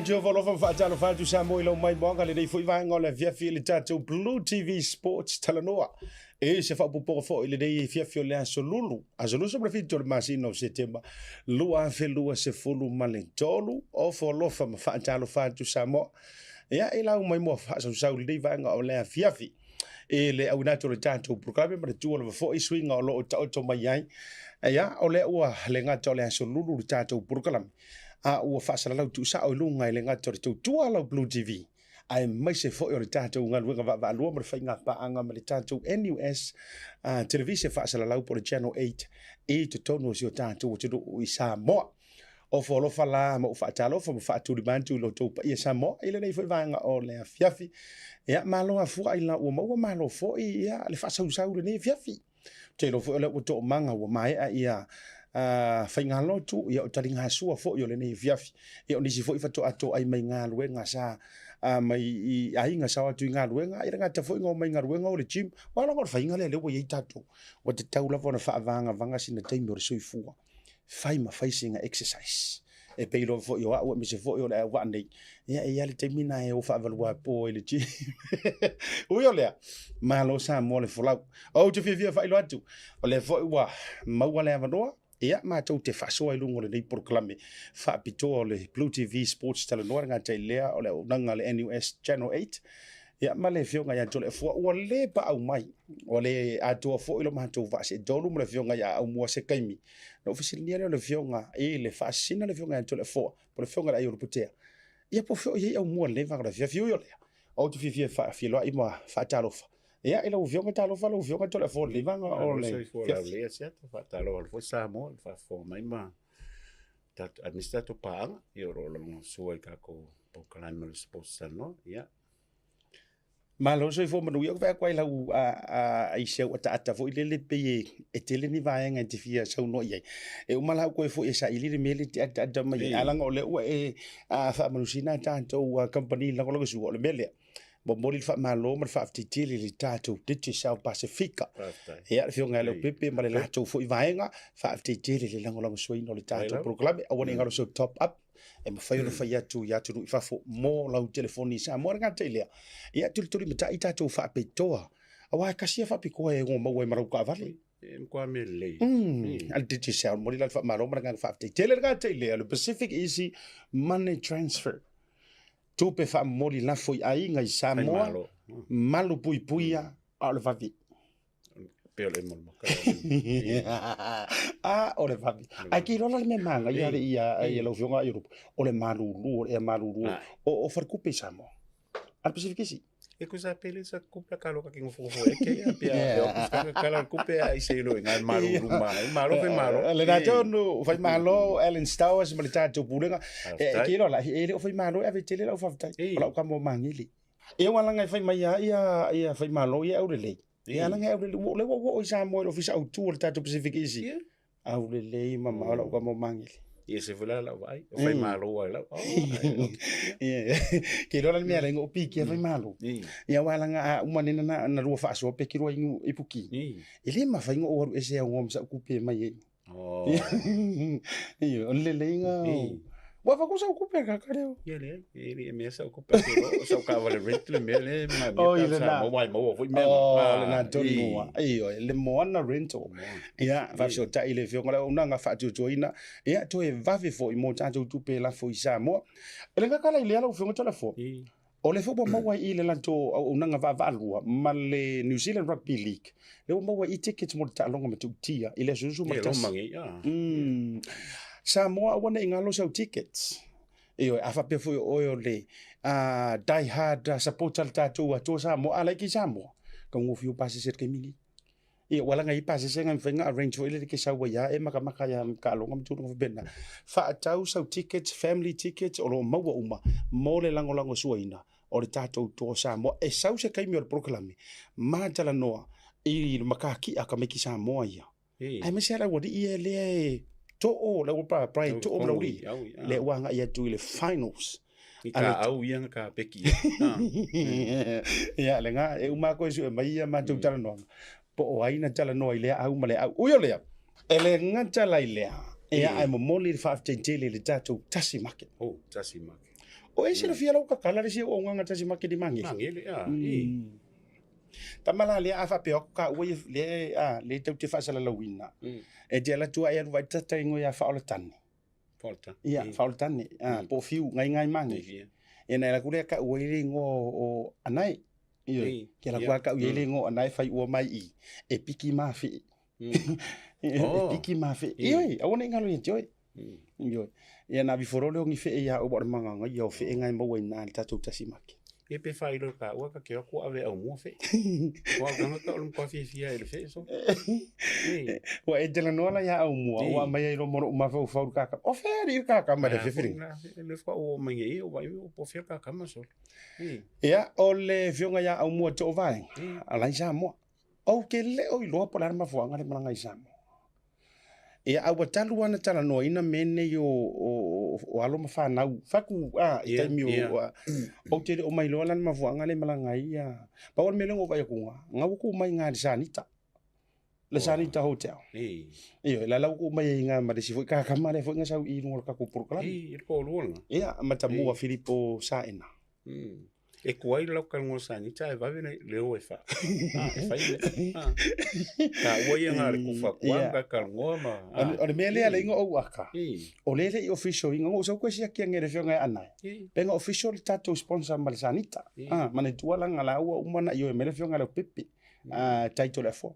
Ou te ofo alofa ma faatalofa atu Samoa i lau maimoaga lenei foi vaega o le afiafi i le tatou Blue TV Sports Talanoa. E se faaopoopoga foi i lenei afiafi o le aso Lulu, aso 27 o le masina o Setema 2023. Ofo alofa ma faatalofa atu Samoa. Ia, e lau maimoa faasausau i lenei vaega o le afiafi. I le auina atu o le tatou polokalame ma le tua lava foi suiga o lo o taoto mai ai. Ia, o lea ua le gata o le aso Lulu le tatou polokalame, a ua faasalalau tuusao i luga e le gata o le tautua a lau Blue TV, aemaise foi o le tatou galuega vaavaalua ma le faiga paaga ma le tatou NUS Televise faasalalau po o le Channel 8 i totonu o si o tatou atunuu i Samoa. Ofo alofa la ma ou faatalofa ma faatulima atu i lo outou paia Samoa i lenei foi vaega o le afiafi. Ia, malo afua ai la ua maua, malo foi ia le faasausau i lenei afiafi. Ou te iloa foi o lea ua toomaga ua maea ia faigalotu, ia o taligasua foi o lenei afiafi. Ia o nisi foi faatoa toai mai galuega sa mai i aiga sa o atu i galuega, ia le gata foi na o mai galuega o le gym. Aua leaga o le faiga lea lea ua i ai tatou, ua tatau lava ona faavagavaga sina taimi o le soifua. Fai ma fai sina exercise. E pei loa foi o au aemaise foi o le auvaa nei, ia e i ai le taimi na e o faavaluapo ai i le gym. Ui o lea, malo Samoa le folau. Ou te fiafia e faailoa atu, o lea foi ua maua le avanoa, ia matou te faasoa i luga o lenei polokalame faapitoa o le Blue TV Sports Talanoa, le gata i lea o le auaunaga a le NUS Channel 8, ia ma le afioga ia Toleafoa ua le paau mai, ua le atoa foi lo matou vaa seetolu ma le afioga ia Aumua se taimi. Na ou fesiligia lea o le afioga i le faasina le afioga ia Toleafoa, po o le afioga i le Aiolupotea, ia po o fea o i ai Aumua i lenei vaega o le afiafi. Ui o lea, ou te fiafia e faafeiloai ma faatalofa ia i lau afioga, talofa lau afioga Toleafoa i lenei vaega o le afiafi. Faatalofa atu foi Samoa i le faafofoga mai ma tatou, aemaise tatou paaga, ia o lo o lagolagosua i tatou polokalame o le Sports Talanoa, ia. Malo soifua manuia. Ou te vaai atu ai i lau i si au ataata foi lele pei e tele ni vaega e te fia saunoa i ai. E uma la au toe foi e saili le mea lea e te ataata mai ai. Ae leaga o lea ua e faamanusina a tatou kamupani lagolagosua, o le mea lea, momoli le faamalo ma le faafetai tele i le tatou Digicel Pasifika. Ia, le Afioga ia Leaupepe ma le latou foi vaega, faafetai tele i le lagolagosuaina o le tatou polokalame. Aua ne i galo sau top up e mafai ona fai atu i atunuu i fafo mo lau telefoni i Samoa. E le gata i lea, ia tulitulimatai tatou faapitoa, aua e tasi lava faapitoa e ono maua ai ma lau taavale. E matua mea lelei. A le Digicel, momoli la le faamalo ma le agaga faafetai tele. E le gata i lea, o le Pacific Easy Money Transfer, tupe faamomoli lafo i aiga i Samoa, malu puipuia, a o le vave. Pe o le molomaka. A, o le vave. Ae ke iloa la le mea manaia le ia ia lau Afioga Iorupa, o le malulu, o le ea malulu o falekupe i Samoa. A le Pacific Easy. E kusa pele sa kupe ka loka ki ngofo ngofo e ke ia pia pia o kusa ka kala kupe a ise ilo i ngai malulu ma malo fe malo. Le na tonu fai malo Alan Stowers ma le tatou pulega. E ke iloa la e le o fai malo e ave tele lau faafetai. O lau kamo mangili. E alanga e fai mai a ia ia fai malo ia aulelei. E alanga e aulelei. Ua lea ua oo i Samoa i le ofisa autu o le tatou Pacific Easy. Yeah. Aulelei mamao lau kamo mangili. Ia se fula lau vaai. O fai malo ai lau. Ia. Ke iloa la le mea la ingo piki fai malo. Ia wa alanga a uma nena na na lua faasoa pe ki lua inu ipuki. E le mafai ngo o alu ese au ngo ma sa kupe mai e. Oh. Ia, o le leiga. Ua fa kusa kupe ka ka leo. Ia le, e le mea sa kupe ke ro, sa ka vale rent le mea le ma mea ka sa mo wai mo foi mea. Oh, le na tonu. Ai oi, le moana rental. Ia, fa so tai le fionga le una nga fa tu tuina. Ia, toe vave foi mo tatou tupe lafo i Samoa. E le ngakala i le ala u fionga tala fo. O lea foi ua maua i le latou auaunaga vaavaalua ma le New Zealand Rugby League, lea ua maua i tickets mo le taaloga matautia i le aso 11. Samoa aua ne i galo sau tickets. Ioe, a faapea foi o oe o le die hard supporter le tatou Atua Samoa, a laiti Samoa, taugofie o pasese i le taimi lenei. Ia, ua laga i pasese na mafai ona arrange foi lele ke sau ai lava e makamaka ia taaloga ma tulaga faapena. Faatau sau tickets, family tickets, o lo o maua uma mo le lagolagosuaina o le tatou Toa Samoa. E sau se taimi o le polokalame, ma talanoa i le matatia a tamaiti Samoa ia. Aemaise lava le aualii ia lea e too, le au Brian Too ma Laulii, lea ua agai atu i le finals. I ka au ia na ka peki. Ia, le ngā, e uma koe sue mai ia mātou talanoanga. Po o ai na talanoa i lea au ma lea au. Ui o lea, e le gata la i lea, ia ae momoli le faafetai tele i le tatou Tasi Market. Oh, Tasi Market. O e silafia lau kakala le isi auaunaga tasi ma kili magele. Magele, a, i. Tama la lea a faapea atu ka ua le a le tau te faasalalauina. E te ala atu ai alu vai tata ingo ia faaolatane. Faaolatane. Ia, faaolatane. A, po o fiu ngai ngai magele. E na ala ku lea ka ua ile ingo o anae. Ioe. Ke la kua ka ua ile ingo anae fai ua mai i. E piki mafi. E piki mafi. Ioe, aua ne i galo ia te oe. Ioe. Ia na viforo leo ni fee ia o le manganga ia o fee ngai maua ina le tatou tasi make. Ia pe whai lo ka ua ka ke aku ave au mua fe. Wa ganga ka o le fiafia e le fe so. Ua e tela noa la ia au mua, ua mai ai lo moro uma fau fau ka ka. O fe ri ka ka ma le fefiri. Le fa o mai e o vai o po fe ka ka ma so. Ia o le fionga ia au mua to vai. Ala i Samoa. Ou te le o iloa po o le a le mafuaaga le malaga i Samoa. Ia, a ua talu lava ona talanoaina mea nei o, o, o alo ma fanau, faku a, i taimi o, a, ou te le o mailoa la le mafuaaga le malaga ai ia. Pau o le mea lea na ou vaai atu na ua tuu mai i ina i le Sanita, le Sanita Hotel. Ioe, la la ua tuu mai ai i ina ma le isi foi kakama lea foi na sau i luga o le tatou polokalame. I le toalua lena. Ia, Matamua Filipo Saena. E tuai lau talanoa Sanita ae vave le o e fa. Ah, e fai le. Ah. Ta ua ia ngā le kufa kua yeah. ka talanoa ma. Ah. O le mea lea le ingo ou aka. O le le i official inga ngo sau koe sia kia ngere fionga e anai. Pe nga official le tatou sponsor ma le Sanita. Ah, ma ne tua langa la ua uma na ioe me le fionga le pepe. Ah, title e fo.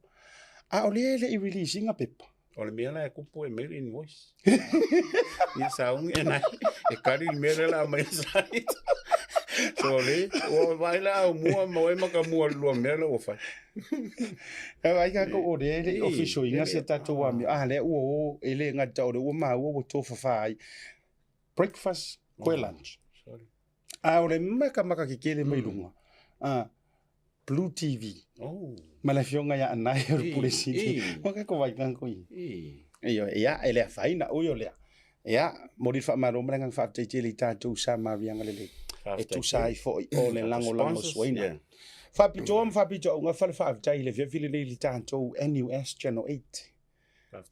A o le le i release inga pepa. O le mea la e kupu e mail invoice. Ia saungi e nai, e kari le mea la mai Sanita. So le, o vai la au mua ma oe maka mua le lua mea la ua fai. E ai ka ko o le le official inga se tatou amio. Ah, le ua o e le ngata o le ua maua ua tofafa ai. Breakfast, koe lunch. Sorry. A o le makamaka kekele mai luga. Ah, Blue TV. Oh. Ma le afioga ia Anae o le Pule Sili. Ua ka ko vai kanko i. Ioe, ia, e le afaina, ui o lea. Ia, momoli le faamalo ma le agaga faafetai tele i tatou sa maviaga lelei. E tusa ai foi o le lagolago suaina. Faapitoa ma faapitoauga fale faafetai i le afiafi lenei i le tatou NUS Channel 8.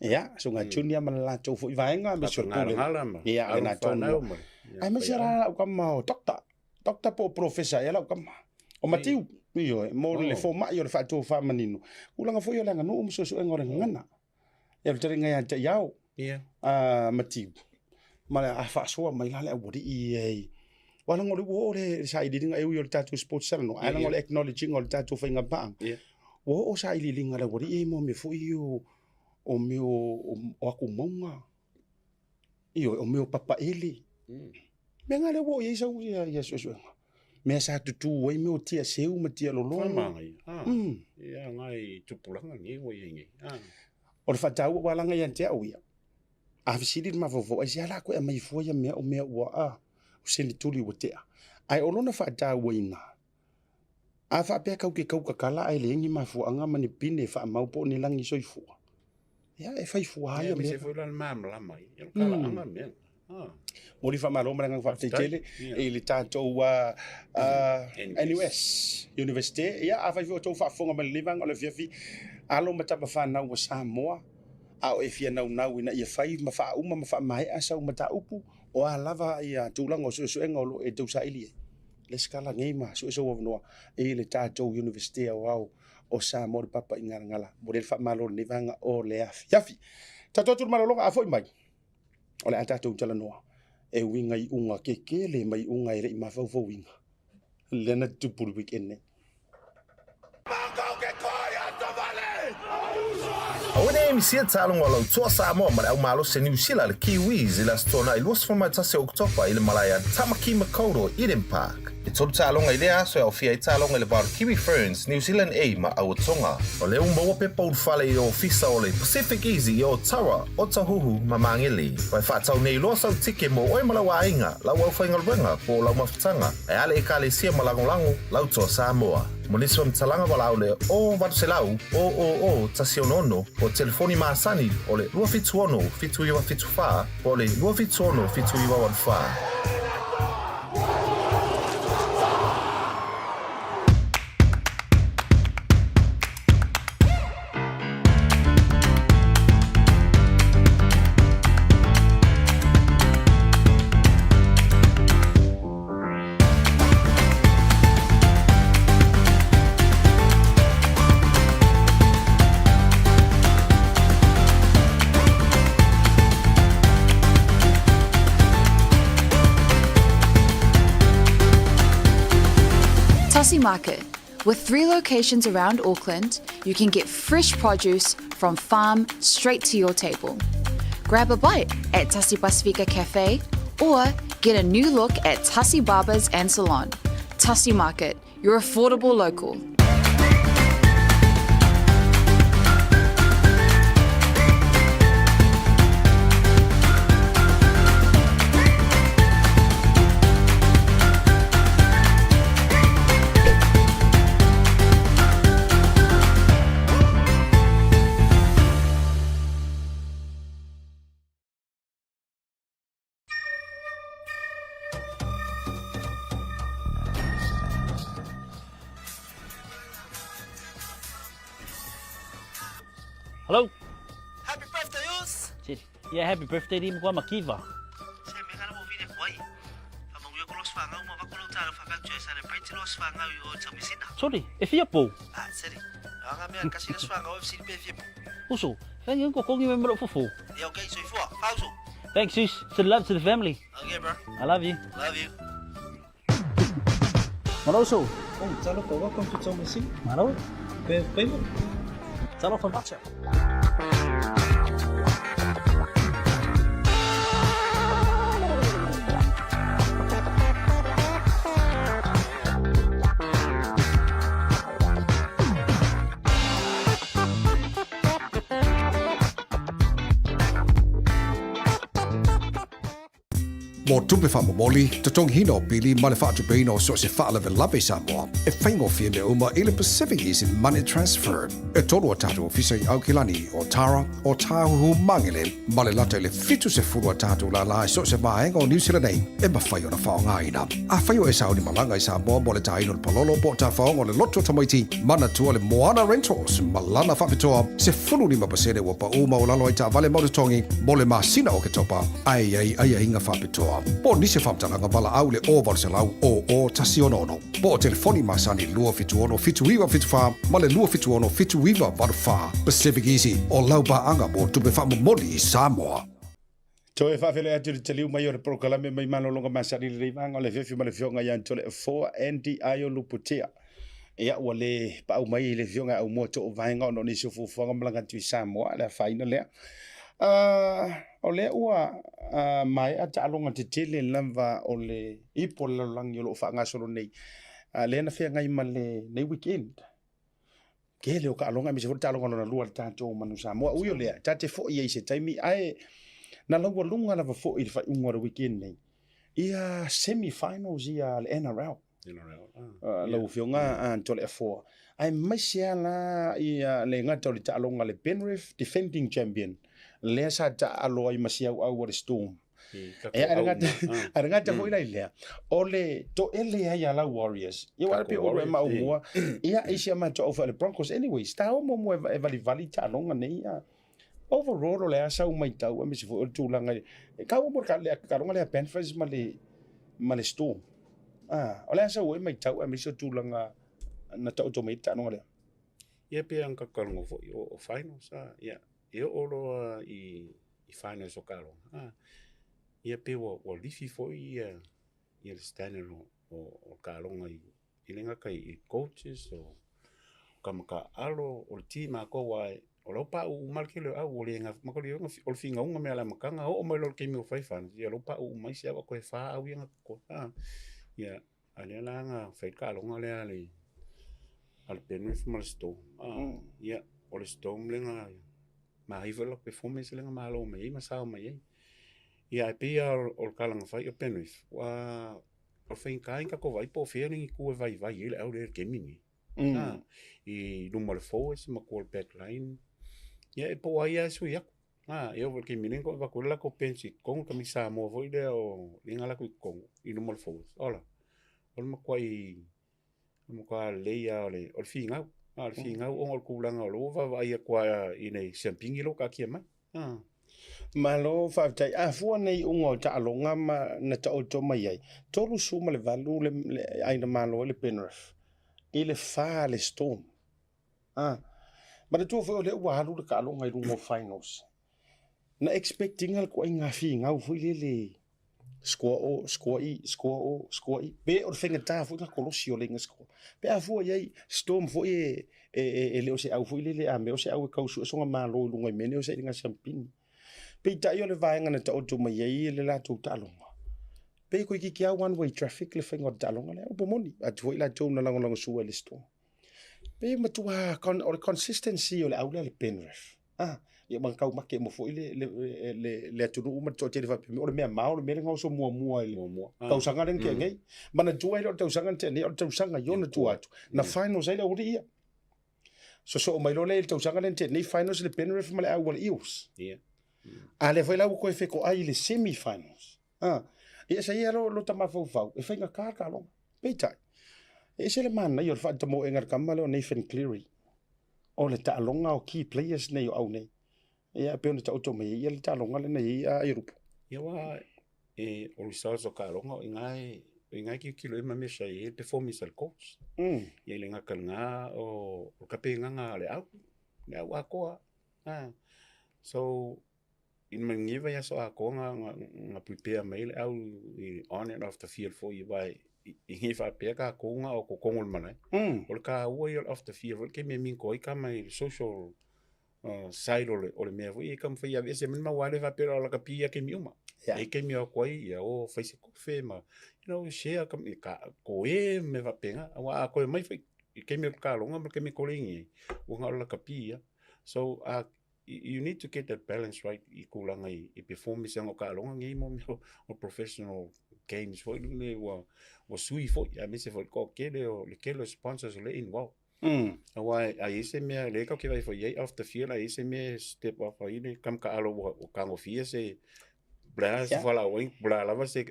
Ia, Susuga Junior ma le latou foi vaega, aemaise o le Pule. Ia, lena tonu. Aemaise la lau kama o Doctor. Doctor po o Professor ea lau kama. O Matiu, ioe, mo le fomai o le faatofa manino. Tulaga foi o le aganuu ma suesuega o le gagana. Ia, o le taliga ia te iau, Matiu. Ma le a faasoa mai la le aualii e. Ua laga o le ua oo le sailiiliga e ui o le tatou sports talanoa, ae laga o le acknowledging o le tatou faiga paaga. Ua oo sailiiliga a le aualii e mo mea foi o mea o atumauga. Ioe, o mea o papaele. Mea na lea ua oo i ai sau ia suesuega. Mea sa tutū ai mea o tia seu ma tia lologo. Whamāngai. Ah. Ia ngai tupulaga nei ua i ai nei. Ah. O le faataua ua laga ia te au ia. A fesili le mafaufau, aisea la koe aumai fua ia mea o mea ua a, o senetuli ua tea. Ae o lona faatauaina, a faapea kau ke kau kakala ae leai ni mafuaaga ma ni pine e faamau po o ni lagi soifua, ia e fai fua lava ia mea. Aemaise foi la le malamalama ai, o le talaaga mea. Momoli faamalo ma le agaga faafetai tele i le tatou NUS University. Ia, afai foi o outou faafofoga mai i lenei vaega o le afiafi, alo ma tama fanau a Samoa, a o e fia naunau ina ia fai ma faauma ma faamaea sau mataupu, o a lava ia tulaga o suesuega o lo o e tausaili ai, lesitala nei ma sue sou avanoa i le tatou University Aoao o Samoa le papa i Galagala. Momoli ai le faamalo i lenei vaega o le afiafi. Tatou atu i le malologa, a foi mai, o le a tatou talanoa e uiga i iuga kekele ma iuga e le i mafaufauina lea na tutupu i le weekend nei. Aua ne i misia taaloga o lau toa Samoa ma le au malosi a Niu Sila le Kiwis i le Aso Toonai 21 o Oketopa i le malae a Tamaki Makaurau Eden Park. E tolu taaloga i lea aso e aofia ai taaloga i le va o le Kiwi Ferns, New Zealand A ma Aua Tonga. O lea ua maua pepa ulufale i ofisa o le Pacific Easy i Otawa, Otahuhu ma Mangere. Ua e faatau nei loa sau tike mo oe ma lau aiga, lau aufaigaluega po o lau mafutaga, ae a le Ekalesia ma lagolago lau toa Samoa. Mo nisi faamatalaga valaau le 0800 000 166 po o telefoni masani o le 276 7974 po o le 276 7984. Tussy Market. With three locations around Auckland, you can get fresh produce from farm straight to your table. Grab a bite at Tussy Pasifika Cafe or get a new look at Tussy Barbers and Salon. Tussy Market, your affordable local. Hello. Happy birthday, us! Yeah, happy birthday di mkwa makiva. Se me kana mo vile kwai. Fa mangu ko los fanga uma va ko lo talo fa ka tse celebrate los fanga yo tamisina. Sorry, e fia po. Ah, seri. Anga me kasi los fanga o FC pe fia po. Uso, thank you ko kongi me mro fufu. Yeah, okay, so ifua. Fauso. Thanks, sis. Send love to the family. Okay, bro. I love you. Love you. Maroso. Oh, talofa, welcome to Tomasina. Maro. Pe pemo. Talofa macha. Mo tupe faamomoli, totogiina o pili ma le faatupeina o so o se faalavelave i Samoa, e faigofie mea uma i le Pacific Easy Money Transfer. E tolu a tatou ofisa i Aukilani, o Tara, o Tāhuhu Mangele, ma le lata i le 70 a tatou lālā i so o se vaega o Niu Sila nei e mafai ona faaaogaina. Afai o e sauni malaga i Samoa mo le tāina o le palolo po o tafaoga o le loto tamaiti, manatua le Moana Rentals ma lana faapitoa 15% ua paʻū maualalo ai taavale ma totogi mo le masina o Oketopa, ae i ai aiaiga faapitoa. Po o nisi faamatalaga valaau i le 0800 00 166 po o telefoni masani 276 7974 ma le 276 7984. Pacific Easy, o lau paaga mo tupe faamomoli i Samoa. Toe faafeiloai atu i le taliu mai o le polokalame mai malologa masani i lenei vaega o le afiafi ma le afioga ia Toleafoa Andy Aio Luputia. Ia ua le paau mai i le afioga e aumua too vaega ona o nisi o fuafuaga malaga atu i Samoa, le afaina lea. O lea ua maea taaloga tetele lava o le ipu o le lalolagi o lo o faagasolo nei, lea na feagai ma lenei weekend. Tele o taaloga aemaise foi le taaloga lona lua a le tatou Manu Samoa. Ui o lea, ta te foi ai i se taimi, ae na laualuga lava foi i le faaiuga o le weekend nei, ia semi-finals ia a le NRL. NRL, ah. Lau Afioga Toleafoa, aemaise lava la ia le gata o le taaloga a le Penrith, defending champion, lea sa taaalo ai ma si auau a le Storm. Ia, ae le gata foi la i lea, o le toele ai a lau Warriors, ia aua pei o oulua e maumua, ia i si a matou au foi a le Broncos. Anyways, taua muamua e valivali taaloga nei, ia. Overall, o le a sau matau aemaise foi o le tulaga i, e taua mo le taaloga lea a Panthers ma le, ma le Storm. Ah, o le a sau ai matau aemaise o tulaga na taoto mai ai le taaloga lea. Ia pei ona tatou foi o finals, ia, e oo loa i finals o taaloga, ia pei ua lifi foi ia le standard o taaloga i le gata i coaches o tama taaalo o le team atoa aua o la ua pauu uma le tele o au ua le o le finauga mea a le amataga oo mai loa i le taimi ua fai finals ia o la ua pauu uma isi au a toe fa au ia na totoe ia a lea la na fai le taaloga lea a le a le Penrith ma le Storm ia o le Storm lea na manaia foi le latou performance lea na malo mai ai ma sao mai ai. Ia ae pei lava o le tala na fai o Penrith ua o le faigata ia ona tatou vaai po o fea le itu e vaivai ai le au lea i le taimi lenei. I luma o le forwards ma tua o le back line. Ia e po o ai lava e sui atu. E oo foi i le taimi nei na toe avatu ai le latou bench i totonu, le tamaiti Samoa foi lea o lea na alu atu i totonu i luma o le forwards. Ola, o le matuai, o le matua lelei lava o le, o le finau. O le finau ona o le tulaga o lea ua vaavaai atu lava i le siamupini lea ua taatia mai. Malo faafetai. A fua nei iuga o taaloga ma na taoto mai ai, 38 le aina malo ai le Penrith i le fa le Storm. A manatua foi o lea ua alu le taaloga i luga o finals. Na expect ina le ituaiga finau foi lele. Score o, score i, score o, score i. Pe o le faigata foi ona kolosi o le iga score. Pe a fua i ai, Storm foi e, e, e, e le o se au foi lele a mea o se au e tau sue soga malo i luga i mea nei o sailiga siampini. Peitai o le vaega na taoto mai ai le latou taaloga, pei toeitiiti lava one way traffic le faiga o le taaloga lea. Upu moni, atu foi latou na lagolagosua i le Storm. Pei e matua o le consistency o le au lea le Penrith. Ah, ia ma tau make uma foi le le le le atunuu ma le toatele faapea mai, o le mea mao le mea lea na oso muamua i le Muamua. Ah. tausaga lea na tea nei. Manatua ai lea o le tausaga na tea nei, o le tausaga i ona tua atu, na finals ai le aualii ia. Sosoo mai loa lea i le tausaga lea na tea nei, finals le Penrith ma le au a le Eels. Ia. A lea foi la ua toe fetoai i le semi finals. Ah, ia sa ia lo, lo ta mafaufau, e faigata le taaloga. Peitai, e ese le manaia o le faatamoega i le tama lea o Nathan Cleary, o le taaloga o key players nei o au nei. Ia, e pei ona taoto mai ai ia le taaloga lea na i ai a Ierupu. Ia aua e, o results o taaloga o i ina e, o i ina e tilotilo ai ma mea sa i ai le performance a le coach. Ia i le gata i lena o, o le tapenaga a le au, le au atoa. Ah. So, i le manuia vaiaso atoa na, na, na prepare mai ai le au i on and off the field foi aua i, i nei faapea tatou na o totonu o le malae. O le taua ia o le off the field foi le taimi e minto ai tama i le social side o le, o le mea foi e taumafai e aveese mai le mau ale faapea o lakapi ia taimi uma. Yeah. E taimi o atu ai ia o fai se kofe ma you know, share ka, ka, koe ma mea faapena. Aua a toe mai foi i taimi o le taaloga ma le taimi e koleni ai, ua na o le lakapi ia. So a you need to get that balance right i tulaga i, i performance o taaloga nei mo mea o professional games foi lele ua, ua sui foi aemaise foi le toatele o le tele o sponsors o lea e involve. Aua a i ai se mea lea tatou te vaai foi i ai after field a i ai se mea e step up ai le kamakaalo ua, ua tagofia se po o le a se fualaau ai, po o le a lava se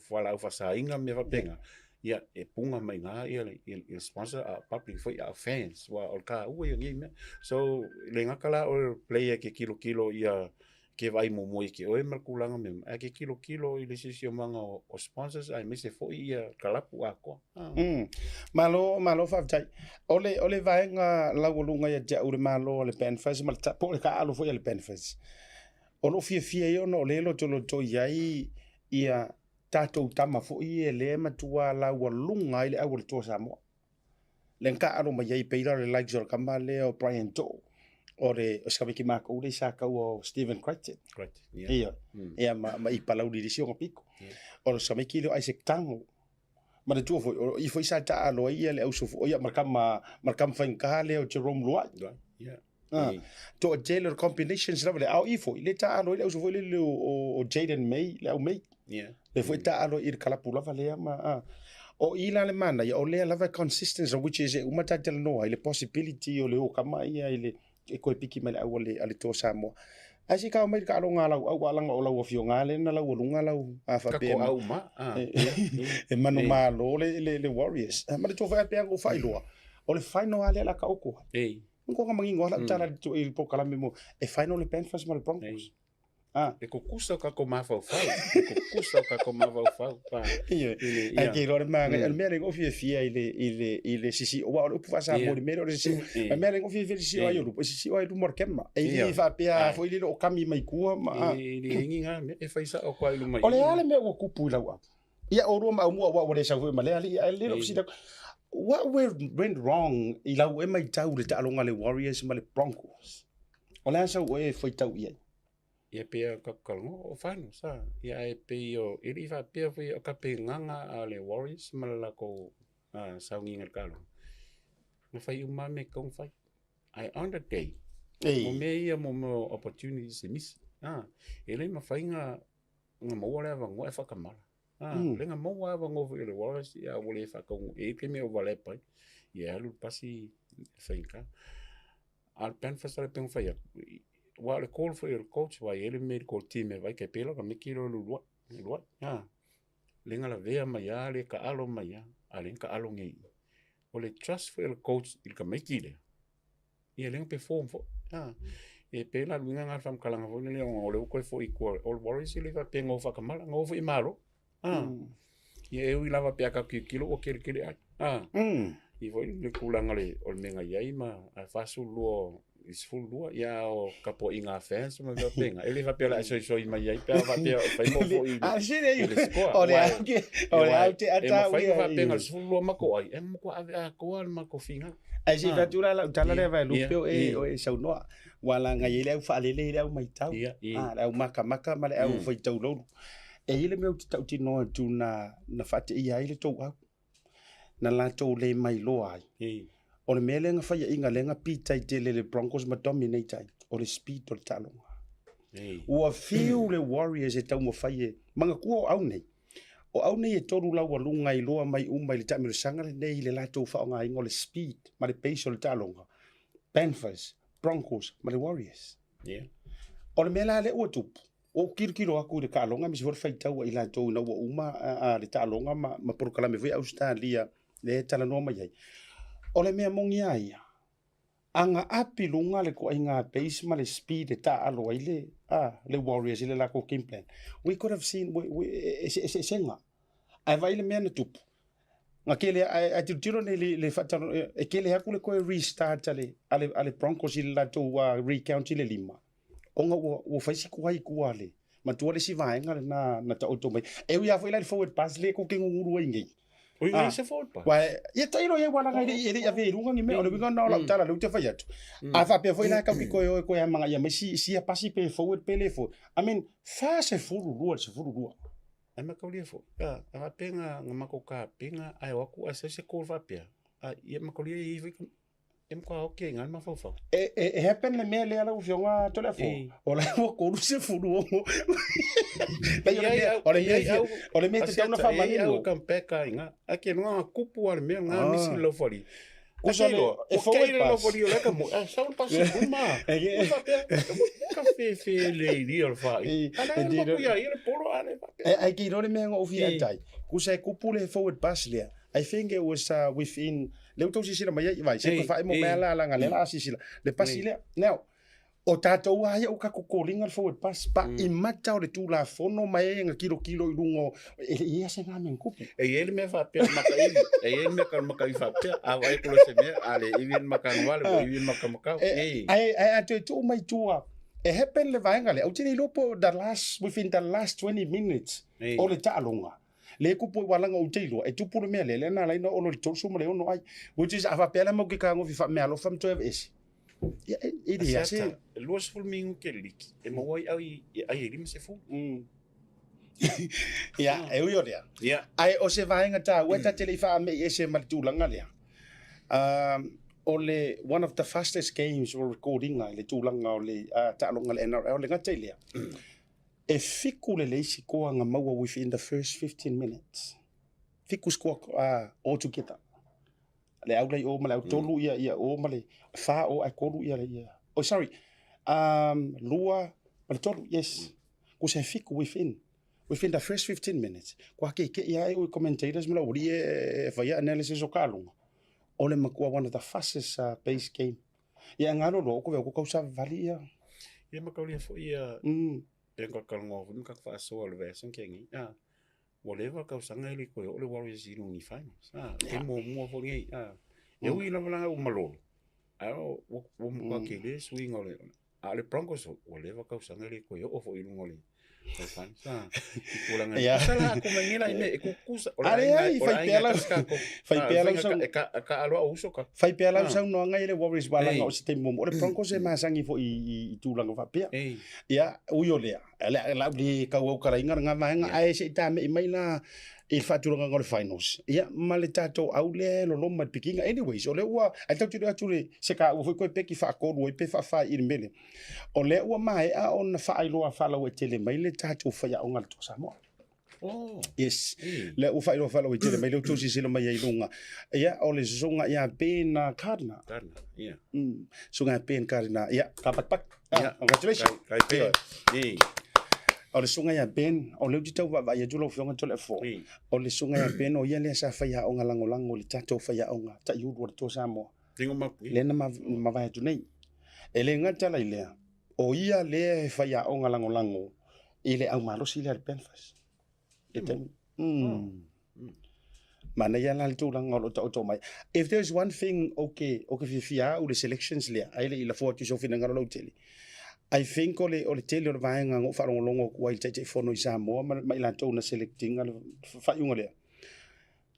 fualaau faasaina ma mea faapena, ia, e puna mai i ina ia le sponsor a o public foi a o fans, aua o le taua ia o nei mea. So, e le gata la o le player e te tilotilo ia ke vaai muamua ia te oe ma le tulaga mea uma, ae te tilotilo i le siosiomaga o sponsors aemaise foi ia kalapu atoa. Malo, malo faafetai. O le, o le vaega laualuga ia te au le malo a le Panthers ma le, po o le taaalo foi a le Panthers. O lou fiafia ia ona o lea e lotoloto i ai ia tatou tama foi ia lea e matua laualuga ai le au o le Toa Samoa. Lea na taaalo mai ai pei la o le likes o le tama lea o Brian To'o, o le o si tamaiti matou lea sa taua o Stephen Crichton. Crichton, yeah. Ia, ia ma, ma i Palauli i le isi ona pito. O le tamaiti lea o Isaac Tago. Manatua foi, o i foi sa taaalo ai ia le auso foi, ia ma le tama, ma le tama faigata lea o Jerome Luai. Luai, yeah. Ah, toatele o le combinations lava lea, a o i foi, le taaalo ai le auso foi lele o Jaden May, le au May. Yeah. Le foi taaalo i le kalapu lava lea ma, ah. O i la le manaia, o lea lava e consistent, which is e uma ta talanoa ai le possibility o le o kama ia i le, e toe piki mai le au a le, a le Toa Samoa. Ae se i tau mai le taaloga a lau au, a leaga o lau afioga lea na laualuga lau, a faapea Kako au ma, ah. E manumalo le, le, le Warriors. Manatua foi a pea na ou faailoa, o le final lava lea o le a taoto ai. Ei. Ko mangingo ala tala i le polokalame mo e final le Panthers ma le Broncos. Ah. E kukusa o kako mafaufau. E kukusa o kako mafaufau. Pa. Ia. Ai ke iloa le maga. O le mea lea na ou fiafia i le i le i le sisi aua o le upu faa-Samoa i le mea lea o le sisi. O le mea lea na ou fiafia i le sisi o ai o lupa, e sisi o ai luma o le kema. E le faapea foi lele o kami mai tua ma. E le igi ngā mea e fai sao atu ai i luma i. O le a le mea ua tupu i lau apu? Ia oulua ma Aumua aua ua le sau foi ma lea alii ae lelei lou fesili atu. What went wrong i lau e maitau i le taaloga a le Warriors ma le Broncos? O le a sau oe e faitau i ai? Ia pei o ka talanoa o finals a. Ia ae pei o, e le i faapea foi o tapenaga a le Warriors ma le latou sauniga i le taaloga, na fai uma lava mea e tatau ona fai. Ae on the day, o mea ia mo mea o opportunities e misi. E le mafai ona maua le avanoa e faatamala. Lea na maua avanoa foi e le Warriors, ia ua le faataunuu e i ai le taimi e overlap ai, ia e alu le pasi i le faigata. A o le Panthers lea pei ona fai atu, aua o le call foi a le coach aua e i ai le medical team e vaai, tai pei la o tamaiti lea o Leuluai, Leuluai, lea na lavea mai lava, le taalo mai lava, a o lea na taalo nei i i. O le trust foi a le coach i le tamaiti lea, ia lea na perform foi. E pei la o le uiga lena o le faamatalaga foi lele ona o lea ua toe foi i tua o le Warriors e le faapea na o faatamala, na o foi i Malo. Ia e ui lava pe a tatou tilotilo ua kelepele ai. Ia foi le tulaga o le mea na i ai ma ae 42 I 12, ia o tapuaiga a fans ma mea faapena. E le faapea o le a e soisoi mai ai pe a faapea o fai mo foi i le, Ah, se le i le score. O le Aua au ke, o le aua au te e ata mafai ua ona faapena i. le 12 matou ai, e matua ave atoa le matou finau. Ae se i Ah. fai atu la lau tala Ia, lea Vaelupe ia, o e ia. o e saunoa. Ua laga ai le au faalele i le au maitau. Ia, ia. Ah, le au makamaka ma le au faitau laulu. E i ai le mea ou te tautinoa atu na na faateia ai le tou au. Na latou le mailoa ai. O le mea lea na faiaina lea na pita ai tele le Broncos ma dominate ai, o le speed o le taaloga. Ua fiu le Warriors e taumafai e manatua o au nei. O au nei e tolu laualuga iloa mai uma i le taamilosaga lenei i le latou faaaogaina o le speed ma le pace o le taaloga. Panthers, Broncos ma le Warriors. O le mea la lea ua tupu, Ua ou tilotilo atu i le taaloga aemaise foi le faitau a i latou ina ua uma le taaloga ma, ma polokalame foi a Ausetalia lea e talanoa mai ai. O le mea moni lava ia, a na api luga le ituaiga pace ma le speed e taaalo ai le, a, le Warriors i le latou game plan, we could have seen we, we, e, se eseesega. Ae vaai le mea na tupu. Na kele, ae, ae tilotilo nei le, le faatalo, e kele atu le toe restart a le, a le, a le Broncos i le latou uh, recount i le lima. Ona ua, ua fai si tuai i tua le matua le isi vaega lena na taoto mai. E ui lava foi la i le forward pass lea tou te gugulu ai nei. Oi, oi, se forward pass. Ua, ia tailo ia ua laga e le i, e le i avea i luga ni mea. O le uiga lena o lau tala lea ou te fai atu. A faapea foi la tatou te toe o e toe amanaia mai si, sia pasi pe forward pe le forward. I mean, 42 i le 12. Ae mataulia foi, a, a faapea na, na matou tapena ae o atu ae sau se call faapea, a, ia mataulia e i ai foi E matua oki ai i ina le mafaufau. E, e, e happen le mea lea lau Afioga Toleafoa. E. O la ua 36. Pei o le mea, o le mea, o le mea e tatau ona faamanino. E i ai au come back lava i ina. Ae ke luga na kupu lava le mea lena misi le laufali. Kusa le, e forward pass. Laufali o lea ka mo, e sau le pasi i luma. Ua faapea, ka fefe le ilia o le whai. A lea e maku ia ia le polo a le faapea. E, ai ke iloa le mea na ou fia ai. Kusa e kupu le forward pass lea. I think it was uh, within lea ua tau silasila mai ai, vai, se toe faaemo mai lava la laga lea la a silasila, le pasi lea. Now, o tatou lava ia ua tatou koliga le forward pass, pa i mata o le Tulafono ma e na kilokilo i luga o, e le i ai lava se na mea na tupu. E i ai le mea faapea le maka ivi, e i ai le mea ka maka ivi faapea, a vaai atu loa i se mea, a le ivi le maka anuale, ua ivi le maka makau. E, ae, ae a toe tuu mai tua, e happen le vaega lea, ou te le iloa po o the last, within the last 20 minutes o le taaloga, Le tupu ai walaga ou te iloa, e tupu le mea lea, lea na ala ai ona olo i le 36 ai. Which is, a faapea la mau ke kagofi faameaalofa ma toe aveese. Ia, e, e le ase. Asiata, e 20 minute le liki, e maua ai au i, e ai e 50. Ia, e ui o lea. Ia. Ae o se vaega taua e ta te le i faame'i ese ma le tulaga lea. Um, o le one of the fastest games o recording i le tulaga o le uh, taaloga le NRL, le gata i lea. E fiku lelei sikoa nga maua within the first 15 minutes. Fiku sikoa uh, all together. Le au lei o ma le au tolu ia ia o ma le fa o ai kolu ia ia. Oh sorry. Um lua ma le tolu yes. Ko se fiku within within the first 15 minutes. Kua ke ke ia e o commentators ma la uri e e whaia analysis o kalunga. O le makua one of the fastest uh, base game. Ia ngalo lo ko ko kausa vali ia. Ia ma kaulia foi ia Mm. pe ka kalongo foi ma ka faasoa le vesa ke ngi. Ah. Ua leva kausaga e le koe o le Warriors i luga i finals. Ah, e muamua foi nei. Ah. E ui lava la ua malolo. Ae ua ua matua tele suiga o le a o le Broncos foi ua leva kausaga e le koe oo foi i luga o le o le finals. Ah. I tulaga Ia. kusa la aku mai nei la i mea e kukusa. O le A aiga leai, o le fai aiga pea e lau- tasi tatou. fai Ah, pea lau faiga sau- e ka e kaaloa o uso ka. Fai pea lau Ah. saunoaga i le Warriors ua laga Ei. o se taimi muamua. O le Broncos e masani foi i, i, i tulaga faapea. Ei. Ia, ui o lea, le lau le kauaukalaina lena vaega, ae se i tame'i mai la i le faatulagaga o le finals. Ia, ma le tatou au lea e loloma i le pikiga. Anyways, o lea ua, ae tatou te atu le, se kaua foi koe peki faatolu ai pe faafā i le mea lea. O lea ua maea ona faailoa faalauaitele mai le tatou faiaoga a le Toa Samoa. Oh. Yes. Ei. Lea ua faailoa faalauaitele mai lea ua outou silasila mai ai i luga. Ia, o le sosoga ia Ben Gardner. Gardner. Ia. Sosoga ia Ben Gardner. Ia, ka patipati. Ah, Ia. congratulations. Kai kai pe. Ei. O le susuga ia Ben, o lea ou te tau vaavaai atu lau Afioga Toleafoa, Ei. o le susuga ia Ben, o ia lea sa faiaoga lagolago i le tatou faiaoga taiulu a le Toa Samoa, Tingo mapu. lea na mavae atu nei. E le gata la i lea, o ia lea e faiaoga lagolago i le aumalosi lea a le Panthers. I le taimi. Mm. Manaia la le tulaga o lo o taoto mai. If there is one thing ou te, ou te fiafia au i le selections lea, ae le i lafo atu i sou finagalo lautele, I think o le, o le tele o le vaega na ou faalogologo atu ai i le Taitaifono i Samoa ma, ma i latou na select ina le faaiuga lea,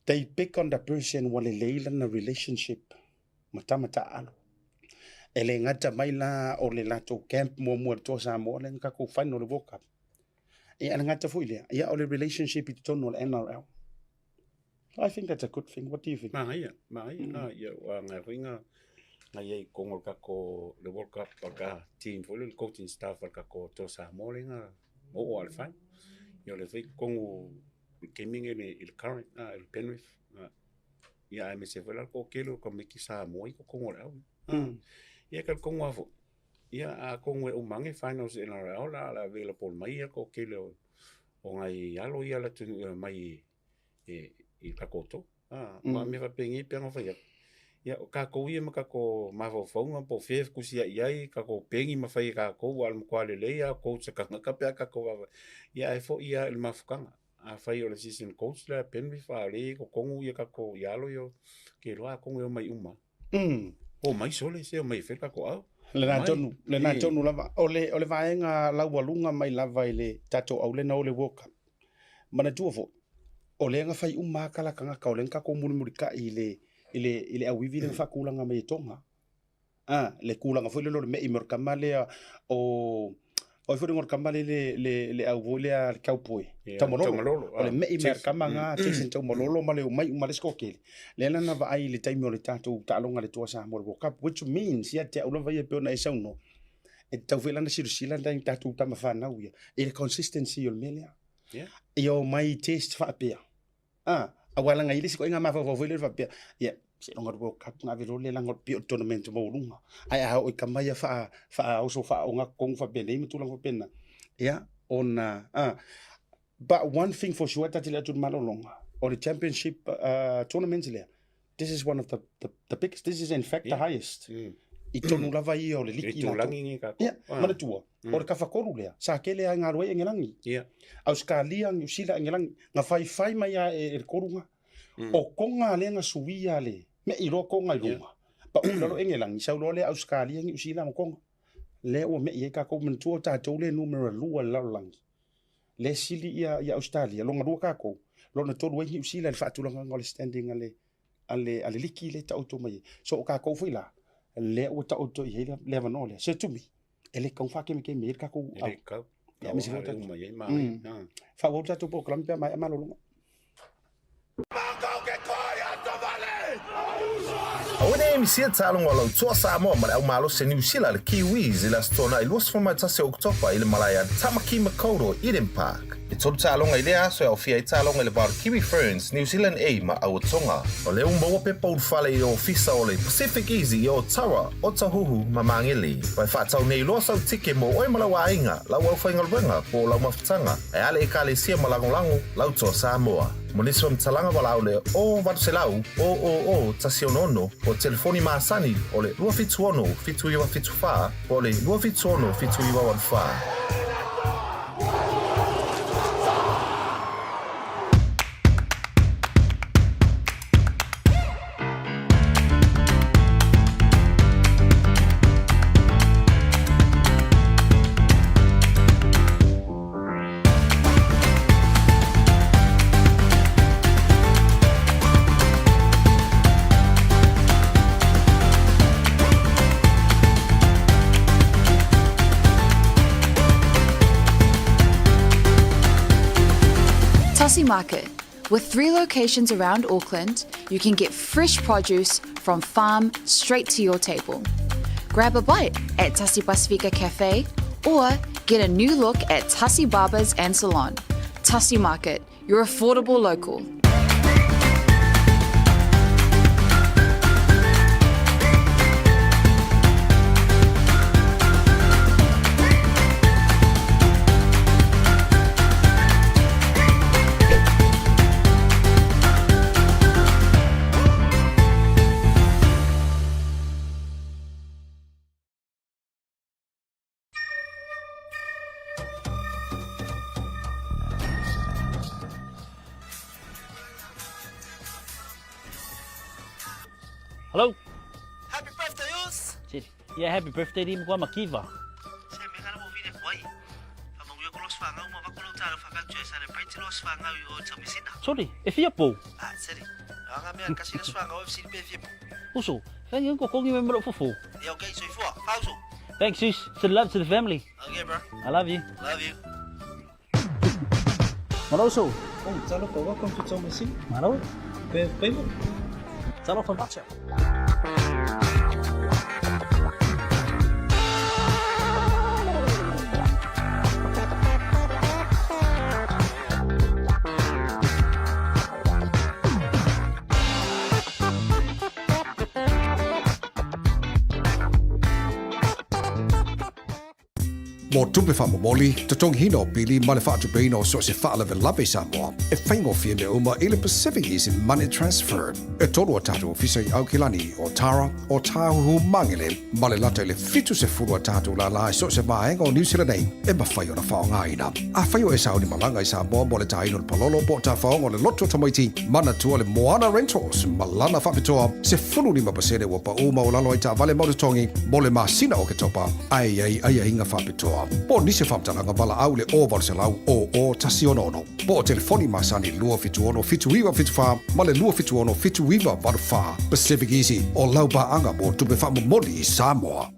they pick on the person ua lelei lana relationship ma tama taaalo. E le gata mai la o le latou camp muamua i le Toa Samoa lea na tatou final le World Cup. Ia, e le gata foi lea, ia o le relationship i totonu o le NRL. I think that's a good thing. What do you think? Manaia, manaia. Ia, ua ngai foi nga ngai ai kongo le kako le World Cup a ka team foi le coaching staff a le kako Toa Samoa le nga o o le fai. Ia o le foi kongo gaming i le i le current i le Penrith. Ia ae mese foi la ko kelo ka miki Samoa i ko kongo le au. Ia ka kongo afo. Ia a kongo e umange finals NRL la la available mai ia ko kelo o ngai alo ia la tu mai e i ka koto. Ah, ma me fa pengi pe nga fai. Ia o ka ko ia ma ka ko mafaufauga po o fea e fekusiaʻi ai ka kou pegi ma fai e kākou a o le matua lelei lava o coach a tagata pe a tatou vaavaai. Ia ae foʻi lava i le mafutaga. Afai o le assistant coach lea a Penrith a o lea e i totonu ia tatou i alo ia, ou te iloa atonu e omai uma lava. Omai sole se omai e fai le tatou au. Lena tonu, lena tonu lava. O le, o le vaega laualuga mai lava i le tatou au lea na o le World Cup. Manatua foi, o lea na fai uma lava tala tagata, o lea na tatou mulimulitai i le, i le, i le auivi lea na faatulaga mai e Tonga. A, le tulaga foi lea o le me'i mai o le tama lea o, o ai foi le igoa o le tama lea le, le, le au foi lea le cowboy, Yeah, Taumalolo. Taumalolo, O le ah, me'i mai a le Jason. tama na, Jason Taumalolo ma le omai uma le isi toatele. Lea la na vaai i le taimi o le tatou taaloga i le Toa Samoa i le World Cup, which means ia te au lava ia e pei ona e saunoa, e tatau foi la ona silasila nai tatou tama fanau ia i le consistency o le mea lea. Yeah. Ia omai i test faapea. Ah, aua leaga i le isi ituaiga mafaufau foi lea faapea, ia, seiloga le World Cup ona ave loa lea leaga o le pei o le tournament maualuga. Ae a oo i tama ia faa, faaoso faaogatotonu faapenei ma tulaga faapena, ia, ona, ah, but one thing for sure, ta te le atu i le malologa, o le championship tournament lea, this is one of the, the, the biggest, this is in fact the highest. I tonu lava ia o le liki I tūlangi ngi kākou. Ia, manatua, o le kafatolu lea, sa kele ai ngā rua i Engelangi. Australia, Niu Sila, Engelangi, nga whaiwhai mai a e le korunga. O konga lea nga suia le, me i loa konga i lunga. Pa u lalo Engelangi, sau loa lea Australia, Niu Sila ma konga. Lea ua mei ai kākou, manatua o tātou le numera lua i le lalolagi. Le sili ia ia Australia, lona lua kākou, lona tolu ai Niu Sila i le faatulagaga o le standing a le, a le, a le liki lea e taoto mai ai. So o kākou foi la, lea ua taoto i ai le, le avanoa lea. So to me, e le tatau ona faakemekeme ai le tatou E le tatau. Ia, aemaise foi o Aua, tatou- uma i ai manaia. Faaauau le tatou polokalame pe a maea malologa. Aua ne i misia taaloga o lau Toa Samoa ma le au malosi a Niu Sila le Kiwis i le Aso Toonai 21 o Oketopa i le malae a Tamaki Makaurau Eden Park. E tolu taaloga i lea aso e aofia ai taaloga i le va o le Kiwi Ferns, New Zealand A ma Aua Tonga. O lea ua maua pepa ulufale i le ofisa o le Pacific Easy i Otawa, Otahuhu ma Māngere. Ua e faatau nei loa sau tike mo oe ma lau aiga, lau aufaigaluega po o lau mafutaga, ae a le Ekalesia ma lagolago lau Toa Samoa. Mo nisi faamatalaga valaau le 0800 000 166 po o telefoni masani o le 276 7974 po o le 276 7984. Tasi Market. With three locations around Auckland, you can get fresh produce from farm straight to your table. Grab a bite at Tasi Pasifika Cafe or get a new look at Tasi Barbers and Salon. Tasi Market, your affordable local. Hello? Happy birthday, us! Seli. Yeah, happy birthday di mkwa makiva. Se me kana mo vine kwa i. Fa mangu ko los fanga uma va ko lo talo fa ka tue celebrate los fanga i o tamisina. Sorry, e fia pou. Ah, seri. Anga me kasi los fanga o fsi pe fia pou. Uso, thank you ko kongi me mro fofo. Yeah, okay, so ifua. Fauso. Thanks, sis. Send love to the family. Okay, bro. I love you. Love you. Malo uso. Oh, talofa, welcome to Tomasina. Malo. Pe payment. Talofa macha. Mo tupe faamomoli, totogiina o pili ma le faatupeina o so o se faalavelave i Samoa, e faigofie mea uma i le Pacific Easy Money Transfer. E tolu a tatou ofisa i Aukilani, o Tara, o Tāhuhu Mangele, ma le lata i le 70 a tatou lālā i so o se vaega o Niu Sila nei e mafai ona faaaogaina. Afai o e sauni malaga i Samoa mo le tāina o le palolo po o tafaoga o le loto tamaiti, manatua le Moana Rentals ma lana faapitoa 15% ua paʻū maualalo ai taavale mau totogi mo le masina o Oketopa, ae i ai aiaiga faapitoa. Po o nisi o faamatalaga valaau i le 0800 00 166 po o telefoni masani 276 7974 ma le 276 7984. Pacific Easy, o lau paaga mo tupe faamomoli i Samoa.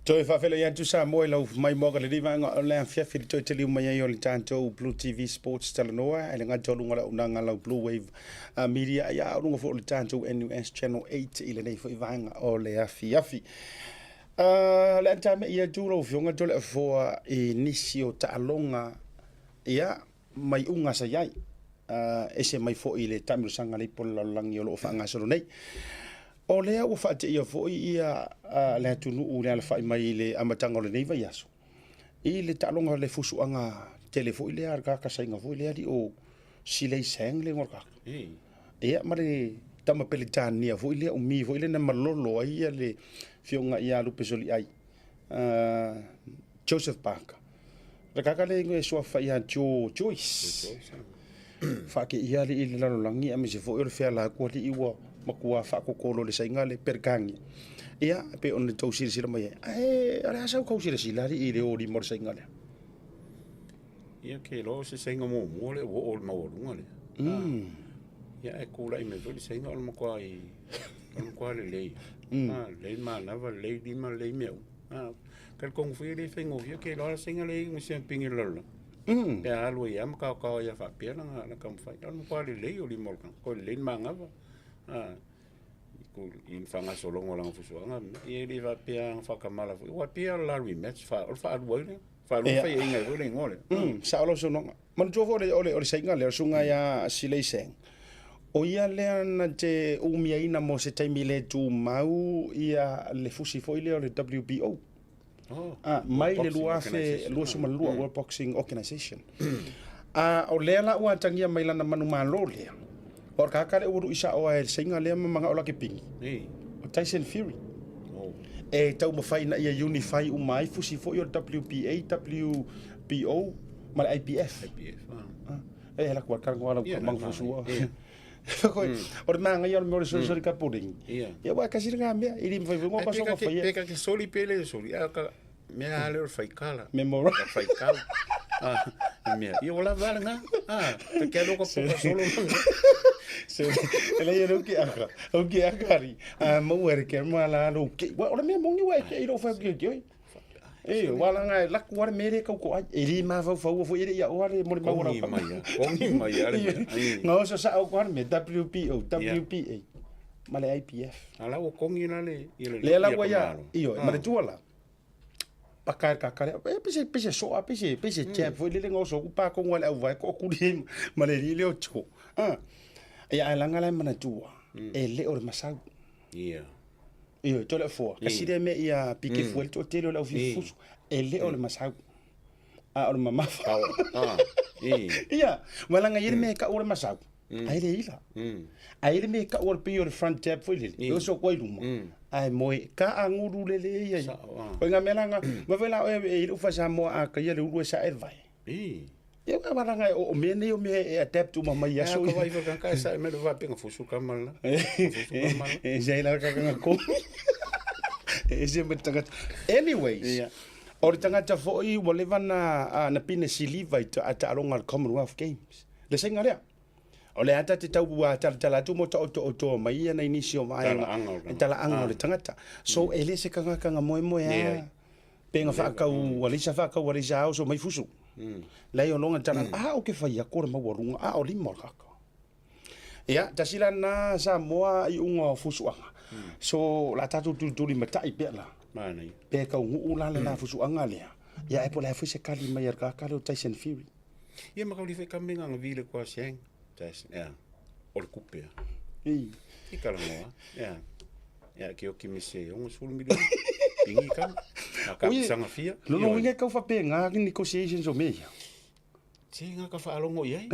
Toe faafeiloai atu Samoa i lau maimoa ka lenei vaega o le afiafi le toe taliu mai ai o le tatou Blue TV Sports Talanoa e le gata o luga o le auaunaga lau Blue Wave Media ia a o luga foi o le tatou NUS Channel 8 i lenei foi vaega o le afiafi. Uh, le antamei atu lau afioga Toleafoa i nisi o taaloga ia mai uga sa i ai. Uh, ese mai foi i le taamilosaga a le ipu o le lalolagi o lo o faagasolo nei. O lea ua faateia foi ia uh, le atunuu i le alafai mai i le amataga o lenei vaiaso i le taaloga o le fusuaga tele foi lea le kakasaiga foi lea li o Silei Sang le igoa o le kaka. Ia ma le tama Peretania foi lea umi foi lea na malolo ai ia le afioga ia Lupe Soliai, Joseph Parker. Le kaka lea e suafa ia Joe Joyce. Faakeia alii i le lalolagi aemaise foi o le feala atu alii ua matua faatotolo i le saiga le Peretania. Ia, e pei ona tou silasila mai ai. Ae o le a sau tau silasila alii i le o lima o le saiga lea? Ia ke iloa o se saiga muamua lea ua oo i le maualuga lea. Ia ae tulai mai foi le saiga o le matua i o le matua lelei. Lelei manava, lelei lima, lelei mea uma. Talitonu foi e le faigofie ke iloa le saiga lea e i se pigi i le lalolagi. Pe a alu ai lava ma taotao ai lava faapea lana taumafai. O le matua lelei o lima o le tagata, toe lelei le manava. I le faagasologa o lana fusuaga, ia e le faapea na faatamala foi, aua e pei lava o le la rematch, o le faalua ai lea. Faalua faiaina ai foi le igoa lea. Sao lau saunoaga. Manatua foi o le saiga lea, o le susuga ia Silei Seng, o ia lea na te umiaina mo se taimi le tumau ia le fusi foi lea o le WBO. Mai le 2022, World Boxing Organization. O lea la ua atagia mai lana manumalo lea, o le kaka lea ua lui sao ai le saiga lea ma manao la ke pigi, o Tyson Fury. E taumafai ina ia unify uma ai fusi foi o le WBA, WBO ma le IBF. E la kua kanga wala ka mang fusua. O le manga ia o le mea o le solisoli ka pudding. Ia ua kasi le ngā mea, i le mawhai ngō paso ngā whai. Pe ka ke soli pe le soli, a ka mea ale o le whaikala. Memora. Ka whaikala. Mea, ia o la vale ngā. Ka kia loko poka solo. Se, e le ia ke aka, au ke aka ari, a mau ere ke ma la lo ke. Wa o le mea mongi wa ke i lo whai ke ke. E, wa la ngai laku are mere kau ko ai. E li ma fau fau fo ere ia o are mo le mau ra. Kongi mai. Kongi mai are. Nga oso sa au ko are me WPO, WPA. Ma le IPF. Ala o kongi la le i le Le la wa ia. Io, ma le tua la. Paka ka ka e pese pese soa pese pese chap fo le ngo so ku pa ko ngwa le au vai ko ku li ma le li le o cho. Ah. Ia ai langa la mana tua. E le o le masau. Ia. Io, tole foa. Ka sile me ia pike fuel to tele o le au fusu. E le o le masau. A o le mamafa. Ia, malanga ia le me ka o le masau. Ai le ila. Ai le me ka o le pio le front jab foi lele. O so koi luma. Ai moe ka anguru le le ia. O nga melanga, ma vela o e i ufa sa mo a ka ia le ulu e sa e vai. Ia ua malaga o mea nei o mea e adapt uma mai i aso. Ia, ka vai ka sa me va penga fusu ka mala. Fusu ka mala. E se la ka ka ko. E se me tangata. Anyways. Yeah. O le tagata foi ua leva na na pine siliva i ta taaloga a le Commonwealth Games. Le saiga lea. O le ata te tau ua talatala atu mo taoto'otoa mai ia nai nisi o vaega. Talaaga o le tagata. So e le se kagakaga moemoe a. Pe nga whaakau alisa whaakau alisa ao so mai fusu. Lei o longa tana a o ke whai ako le maua runga a o lima o le kaka. Ia, tasi la na Samoa i unga o fusuanga. So la tātou tulituli matai pea la. Manaia. Pe kau nguu la le la fusuanga lea. Ia e po le fui se kali mai ar kaka leo Tyson Fury. Ia ma kauli fai kamenga nga vile kwa siang. Tyson, ia. O le kupe. I. I kalangoa. Ia. Ia ke oki me se 60 miliona. Pingi kama. A ka sanga fia. Lona uiga e kau faapega negotiations o mea ia. Se nga ka faalogo i ai.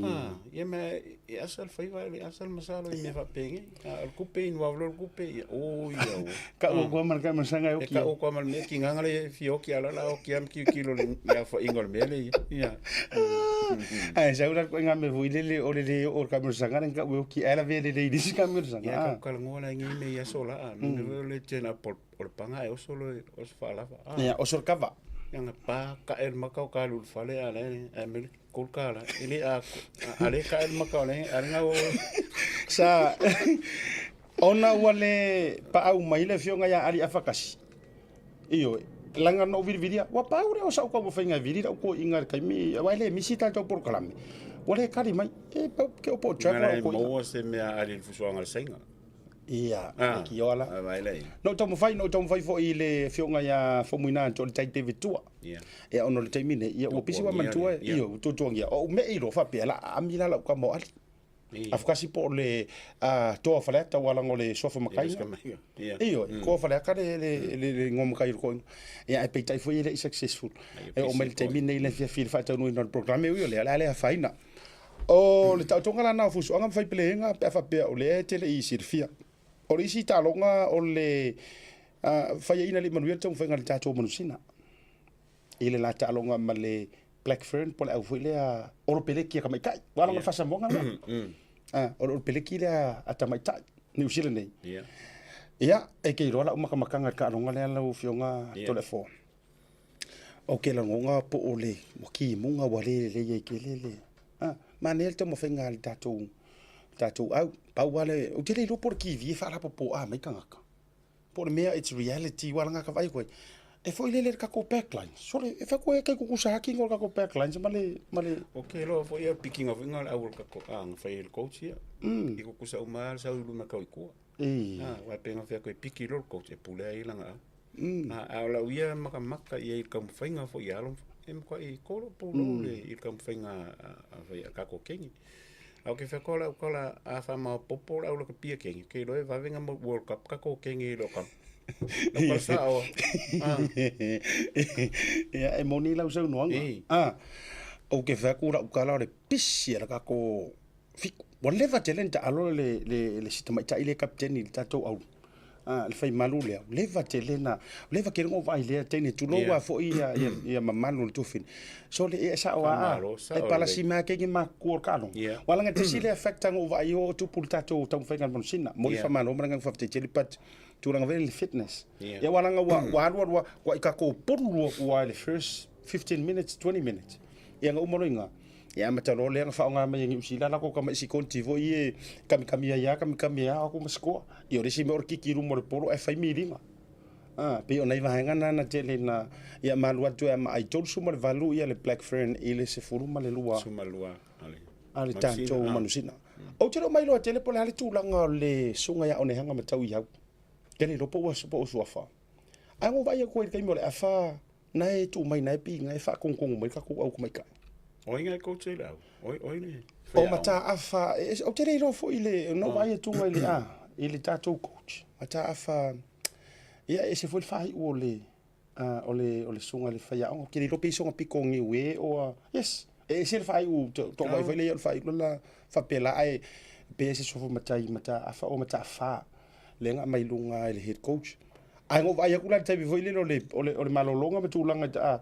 Ah, ia ma e asa le faiva le asa le masalo i mea faapegei. A o le kupe inu ava loa le kupe ia o ia o. Ka o koa ma le kamasaga e oki. E ka o koa ma le mea kiganga le fia oki ala la oki a ma kilokilo le aofa'iga o le mea le ia. Ia. Ae sau la koe ngā mea foi lele o le le o le kamasaga le kau e oki ae lavea lelei i le isi kamasaga. Ia kau talanoa la i mea i aso laa. Mea foi o le turn up o le paga ae oso le oso faalava. Ia oso le kava. Ia na pa ka e le maka o ka alu i le fale a le ae mai le 30 tala. E le a a le ka e le maka o le a le ngau Sa ona ua le paau mai le afioga ia Ali Afakasi. Ioe, laga na ou vilivilia, ua pau lea o sau taumafaiga e vili lau toeaiina i le taimi, aua e le misi tatou polokalame. Ua le kali mai, e pau ke o po o track lau toeaiina. Maua se mea ali i le fusuaga a le Saina. Ia, le kioa la. Na ou taumafai, na ou taumafai foi i le afioga ia Faumuina Toaletai David Tua. Ia ona o le taimi nei, ia ua pisi ua manatua, ia ua tuatuagia. O ou mei loa faapea, la aami la lau tama o Ali. Afakasi po o le toa o Faleata ua laga o le suafa makai. Ioe, toa o Faleata le igoa makai o le toeaina. Ia ae peitai foi e le i successful. E oo mai le taimi lenei i le afiafi i le faataunuuina o le programe, ui o lea o le a le afaina. O le taotoga la lena o fusuaga ma faipeleega pe a faapea o lea e te le i silafia. O le isi taaloga o le faiaina le manuia le taumafaiga a le tatou manusina i le la taaloga ma le Black Fern po o le au foi lea olopeleki a tamaitai. Ua lava le faasamoaga lea. O le olopeleki lea a tamaitai Niu Sila nei. Ia, e te iloa lau makamakaga i le taaloga lea lau Afioga Toleafoa. Ou te lagona po o le ua kimuga ua le lelei ai tele le manaia le taumafaiga a le tatou tatou au. Pau lava le, ou te le iloa po o le TV e faalapopoa mai tagata. Po o le mea it's reality aua leaga a ta vaai atu ai, e foi lele i le tatou backline. Sole, e fai atu ai e tutusa lava tino o le tatou backlines ma le, ma le. Ok loa foi ia pikiga foi na o le au o le tatou a na fai e le coach ia. I tutusa uma lava le sau i luma e tau i tua. Aua e pei ona fai atu e piki loa le coach e pule ai lana au. A o lau ia makamaka i ai i le taumafaiga foi a alo e matuai kolo pulou le i le taumafaiga a fai a tatou keni. A ou te fai atu lau tala a faamaopoopo le au lakapia keni, ou te iloa e vave ona World Cup tatou keni i lou kama. Lau tala sao a. Ia e moni lau saunoaga. Ou te fai atu lau tala o le pisi a le tatou Fiku. Ua leva tele ona taalo le, le, le si tamaitai lea kapiteni i le tatou au le fai malu lea. Ua leva tele na, ua leva tele ona vaai lea teine tulou yeah. foi ia, ia, ia mamalu o le tufina. So le e sao a, e palasi mai ke ma ku o kalo. Yeah. Wala nga tesi le effect anga o vaai o tupu le tatou taumafaiga le manusina. Mo le Yeah. whamalo ma nga whafte tele but tulaga vele le fitness. Yeah. Ia wala nga ua, ua alu alu ua i kako polu lua ua i le first 15 minutes, 20 minutes. Ia nga uma loinga. Ia amata loa lea na faaaoga mai e Niu Sila lako ka mai sikonti foi e kamikami ai lava kamikami ai lava aku ma sikoa. Ia o le isi mea o le kiki i luma o le polo ae fai miliga. A, pei o nai vaega na na tele na ia malu atu e ama ai 38 ia le Black Fern i le 12 12 a le a le tatou Manusina. Ou te le o mailoa tele po o le a le tulaga o le susuga ia Onehanga Matauiau. Tele iloa po ua suafa. Ae ua vaai atu ai i le taimi o le afa Na e tuu mai na e piiga e faatogatogo mai le tatou au tamaitai. O ai ngai coach ai le au? O ai le O Mataafa, ou te le iloa foi i le, na ou vaai atu i le, a, i le tatou coach. Mataafa, ia e ese foi le faaiu o le, o le, o le susuga i le faiaoga. Ou te le iloa pe i soga pito niue o, yes, e ese le faaiu, tou vaai foi lea o le faaiu la faapela, ae pe ese sofo matai Mataafa o Mataafa, lea na aumai i luga e le head coach. Ae na ou vaai atu la i le taimi foi lele o le, o le, o le malologa ma tulaga i ta, a.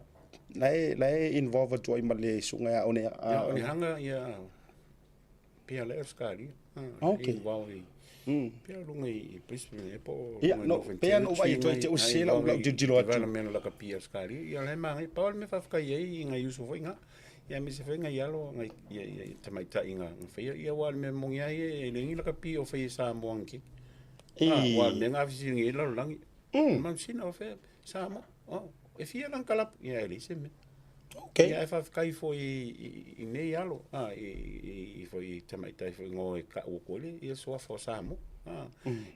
La e la e involve atu ai ma le suga ia one a. O le hanga ia pea le Australia. Okay. Involve i pea luga i Brisbane e po. Ia no pea no vai to te o se la lau tilotilo atu. Development la ka pia Australia. Ia le manga pa le me whawhakai ai i ngai uso foi nga. Ia me se foi ngai alo ngai ia ia tamaitai nga whaia ia wa le me mongi ai e lengi la ka pia o whaia Samoa ngi. E wa me nga fisi ngi la langi. Mansina o fe Samoa. Oh, e fia lan kalap ia e le se me. Okay. Ia e whawhikai fo i nei alo, i fo i tamaitai fo i ngō e ka ua kole, ia soa fo Samoa.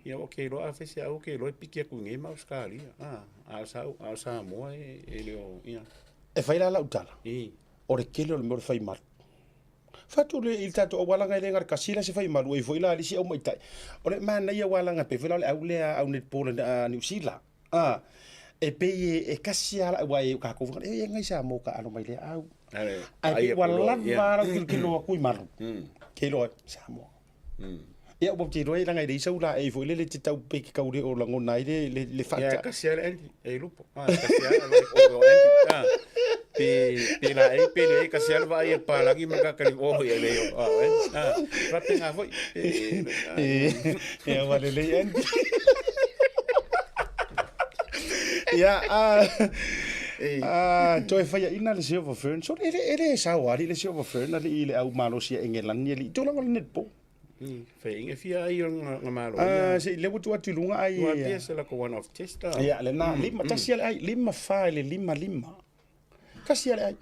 Ia o ke loa awhese au ke loa piki aku nge ma Australia. A o Samoa e leo, ia. E whai la lau tala. I. O le kele o le mea o le whai maru. Whatu le i tātou awalanga i le ngara kasila se whai maru e foi la alisi au maitai. O le mana ia awalanga pe foi la o le au lea au netball a New Zealand. E pei e kasi ala ua e ka ko e ngai sa mo ka alo mai le au. Ai pe ua lava la kilo kilo aku i maru. Ke loa sa mo. Ia ua te roe langa i le isau la e foi le le te tau pe ke kaure o langona i le le le Ia whata. kasi ala Andy e lupo. Kasi ala o Andy. Pe pe la e pe le kasi ala vai e palagi ma ka kali o ia le o. Rape ngā foi. E ua le le Andy. Ia toe whaia ina le Silver Fern. So ele ele sa wari le Silver Fern ali i le au malosi e Engelani ali. Tūlanga le netball. Whai inga fia ai o ngā malo. Se le wutu atu lunga ai. Ua pia se la ko one off test. Ia le na lima tasi ale ai 5 4 le 5 5. Kasi ale ai.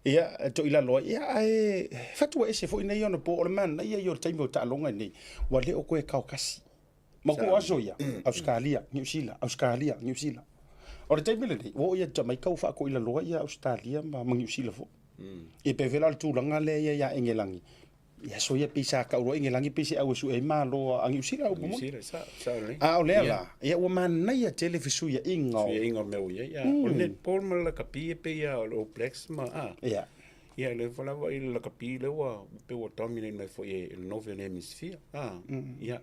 Ia to ila loa ia ai fatua ese foi nei ona po o le man ia i o taimi o taaloga nei. Ua le o koe kao kasi. Ma ko aso ia Australia, New Zealand, Australia, New Zealand. O le taimi lenei, ua o ia Jamaica ua faakoila loa ia Australia ma New Zealand foi. Ia pe fela o le tulaga lea ia ia Engelangi. Ia so ia pisa ka uro Engelangi pisa au su e malo a New Zealand au New Zealand sa sa le. A o lea la, ia ua manaia tele fesuia inga. Fesuia inga o mea ua ia. O le netball ma le lakapi e pei ia o le All Blacks ma a. Ia. Ia le fa lava i le lakapi le ua pe ua dominate mai foi e le Northern Hemisphere. Ia.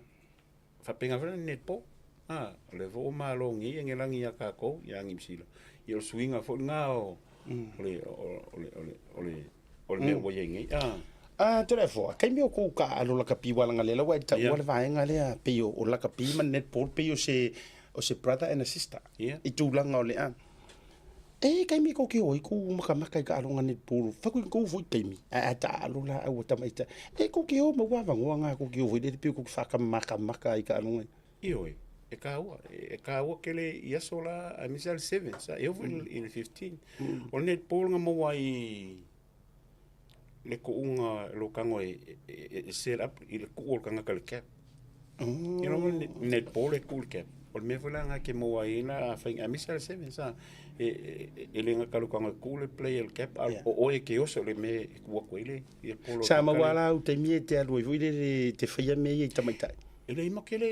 Whapenga whana netball. O le fo o malo ngi e ngelangi ia kākou, ia New Zealand. Ia o suinga fo ngā o le o le o le o le o le mea ua ia ngi. Te le foa, kei mea o kou ka alo lakapi walanga lela wa e tau le vaenga lea pei o lakapi ma netball pei o se brother and a sister. I tūlanga o le a. E kei mea kou ke oi kou makamaka i ka alonga netball. Whaku i kou foi taimi. A ta alo la au tamaita. E kou ke o maua vangoa ngā kou ke o foi le pei kou whakamakamaka i ka alonga. I oi. E kāua. E kāua ke le i aso la a misa le 7. Sa e ovo i le 15. O le netball ngā maua i le kuunga lo kango e set up i le kuu o le kangaka le cap. You know, netball e kuu le cap. O le mea foi la ngā ke maua i la a whainga a misa le 7. Sa e le ngā kalu kanga kuu le play le cap. O oe ke oso le me e kua koe le i le polo. Sa maua la au te mie te alua i foi le te whaia me i tamaitai. E le ima kele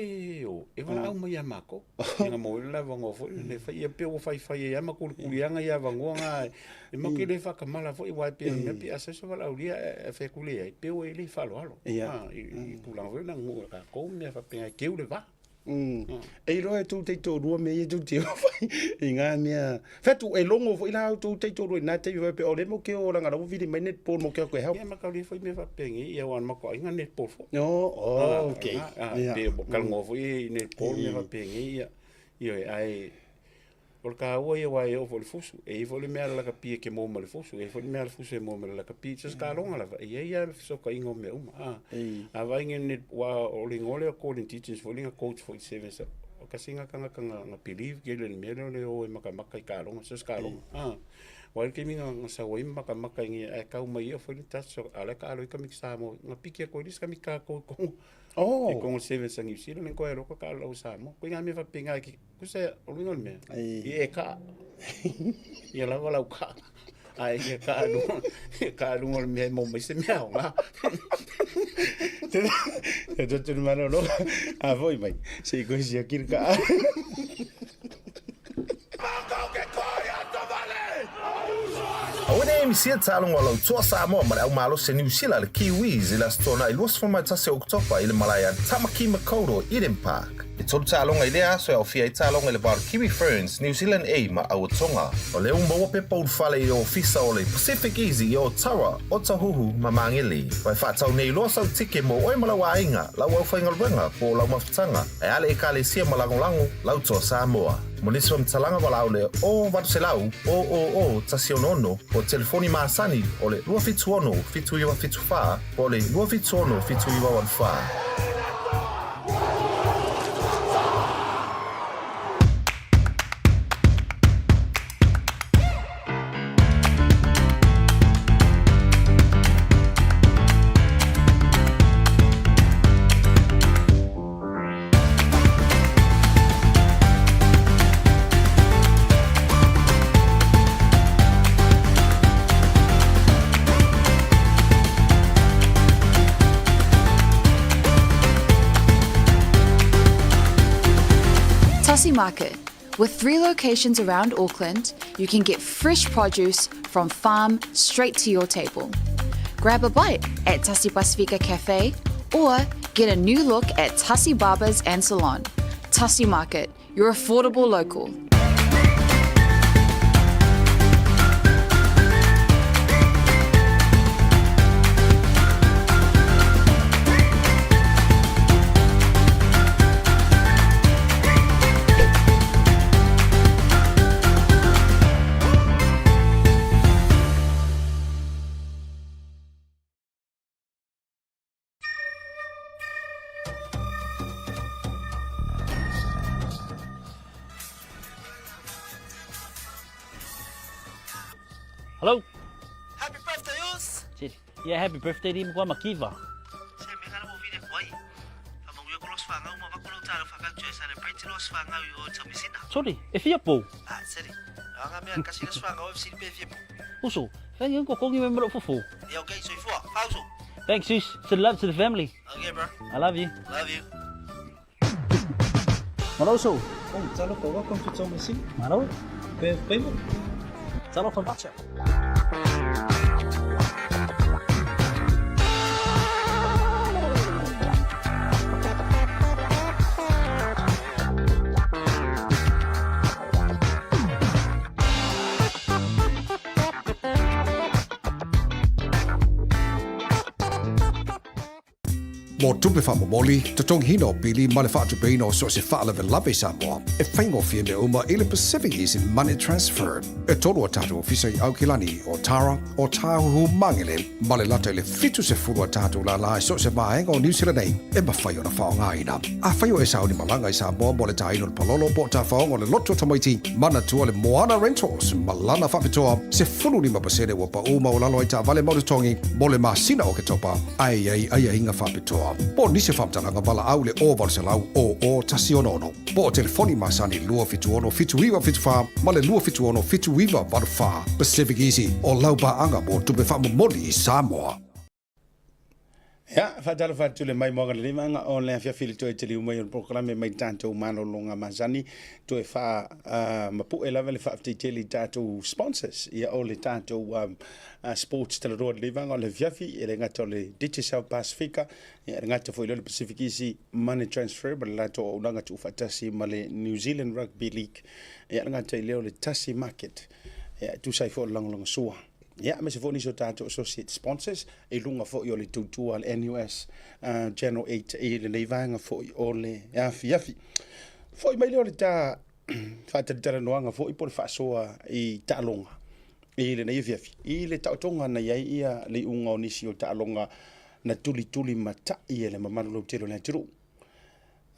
o, e wala au mai a mako. E ngā mō la wango foi, le whai ia peo whai whai e ama kuli kuli anga ia wangoa ngā. E ma kele whakamala foi, wai pia mea pia asaso wala au lia e whai kuli ai, peo e le whalo alo. I tūlanga foi na ngu ka kou mea whapenga e keu le wā. E roa e tū tei tō rua me ia tū te o whai i ngā mea. Whatu e longo foi la au tū tei tō rua i nā te iwa pe o le mo ke o ranga rawa viri mai netball mo ke o koe hau. Ia makau le foi mea whapengi ia wan mako ai ngā netball fo. No, oh, okay. Pe o kalngo foi i netball mea whapengi ia. Ia e ai o le kāua ia wai o fo le fusu. E i fo le mea la lakapi e ke mō ma le fusu. E i fo le mea le fusu e mō ma le lakapi. Just ka longa lava. Ia ia le soka ingo mea uma. A vai nge net wa o le ngole o Colin Teachings fo linga coach fo i seven sa. O kasi nga kanga kanga nga believe ke le mea le o e maka maka i ka longa. Just ka longa. Wa le kemi nga sa wa i maka maka i nge e kau mai ia fo le touch so ala ka alo i kami sa mo. Nga piki e koe lis kami ka ko kongo. E kongo seven sa ngiu sila le koe loko ka alo sa mo. Koe nga mea whapenga ki kusa o linga le mea. I e ka. Ia lava lau ka. Ai ia ka alu. Ia ka alu ngol mea mo mai se mea o ngā. Te te te mano no. A voi mai. Se i koe sia kirka. Aua ne misia taaloga o lau toa Samoa ma le au malosi a Niu Sila le Kiwis i le Aso Toonai 21 o Oketopa i le malae a Tamaki Makaurau Eden Park. E tolu taaloga i lea aso e aofia ai taaloga i le va o le Kiwi Ferns, New Zealand A ma Auatonga. O lea ua maua pepa ulufale i ofisa o le Pacific Easy i Otawa, Otahuhu ma Magele. Ua e faatau nei loa sau tike mo oe ma lau aiga, lau aufaigaluega po o lau mafutaga, ae a le Ekalesia ma lagolago lau Toa Samoa. Mo nisi faamatalaga valaau le 0800 000 166 po o telefoni masani o le 276 7974 po o le 276 7984. Tassie Market. With three locations around Auckland, you can get fresh produce from farm straight to your table. Grab a bite at Tassie Pasifika Cafe or get a new look at Tassie Barbers and Salon. Tassie Market, your affordable local. Hello. Happy birthday, Us! Yeah, happy birthday di mo makiva. Se me kana mo vine kwai. Fa mangu ko los fanga uma va ko lo talo fa ka tue celebrate los fanga i o tamisina. Sorry, e fia po. Ah, seri. Anga mea kasi los fanga o fc pe fia po. Uso, thank you ko kongi me mro fufu. Yeah, okay, so ifua. Fauso. Thanks, sis. Send love to the family. Okay, bro. I love you. Love you. Malo uso. Oh, talofa, welcome to Taumeasina. Malo. Pay with payment. Talofa macha. Mo tupe faamomoli, totogiina o pili ma le faatupeina o so o se faalavelave i Samoa, e faigofie mea uma i le Pacific Easy Money Transfer. E tolu a tatou ofisa i Aukilani, Otara, Otāhuhu, Magele, ma le lata i le 70 a tatou lālā i so o se vaega o Niu Sila nei e mafai ona faaaogaina. Afai o e sauni malaga i Samoa mo le tāina o le palolo po o tafaoga o le loto tamaiti, manatua le Moana Rentals ma lana faapitoa 15% ua paū maualalo ai taavale mau totogi mo le masina o Oketopa, ae i ai aiaiga faapitoa. Po o nisi o faamatalaga valaau le 0800 00 166 po o telefoni masani 276 7974 ma le 276 7984. Pacific Easy, o lau paaga mo tupe faamomoli i Samoa. Ia, faatalofa atu le maimoaga lelei vaega o le afiafi i le toe taliu mai o le polokalame mai tatou malologa masani toe faa uh, mapue lava le faafetai tele i tatou sponsors ia o le tatou um, uh, sports talanoa lelei vaega o le afiafi e le gata o le Digicel Pasifika ia e le gata foi lea o le Pacific Easy Money Transfer ma le latou auaunaga tuufaatasi ma le New Zealand Rugby League ia e le gata i lea o le Tasi Market ia e tusa ai foi o le lagolagosua Ia, aemaise foi nisi o tatou associate sponsors i luga foi o le tautua a le NUS uh, Channel 8 i lenei vaega foi o le afiafi. Foi mai lea o le ta faatalitalanoaga foi po o le faasoa i taaloga i lenei afiafi. I le taotoga na i ai ia le iuga o nisi o taaloga na tulituli matai e le mamalu lautele o le atunuu.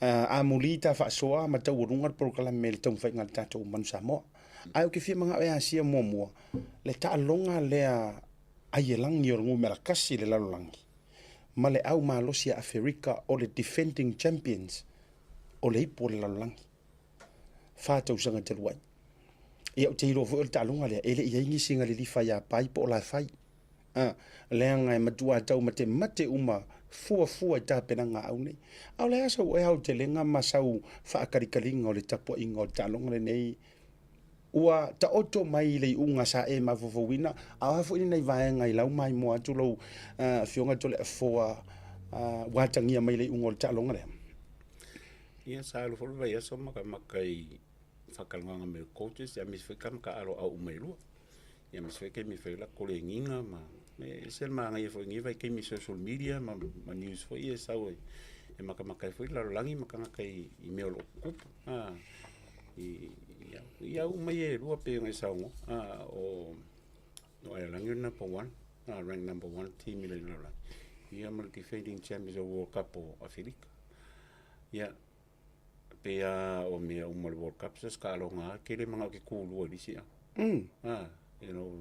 Uh, amuli ta faasoa ma taualuga le polokalame i le taumafaiga a le tatou Manu Samoa. Ae ou te fia manao e asia muamua le taaloga lea aielagi o le numera tasi i le lalolagi ma le au malosi a Aferika o le defending champions o le ipu o le lalolagi 4 tausaga talu ai. Ia ou te iloa foi o le taaloga lea e le i ai nisi na lilifa ia Pai po o Lafai. A, leaga e matua taumatemate uma fuafua i tapenaga a au nei. A o le a sau aotelega ma sau faakalikaliga o le tapuaiga o le taaloga lenei ua taoto mai i le iuga sa e mafaufauina, a o a foi lenei vaega i lau maimoa atu lou Afioga Toleafoa ua atagia mai le iuga o le taaloga lea? Ia sa alu foi le vaiaso makamaka i faatalanoaga ma coaches aemaise foi tama taaalo aoao uma e lua. Ia aemaise foi taimi e fai ai latou leniga ma e ese le manaia foi i lenei vaitaimi i social media ma news foi ia e sau e matamata ai foi le lalolagi ma tagata i mea o lo o tutupu. Ia uma ia e lua pei ona e saunoa, o Ailani o le number one, rank number one team i le lalolagi, ia ma le defending champions o le World Cup o Aferika. Ia, pei lava o mea uma o le World Cup, so o se taaloga lava, e te le manao e te tulua i le isi aoga. You know,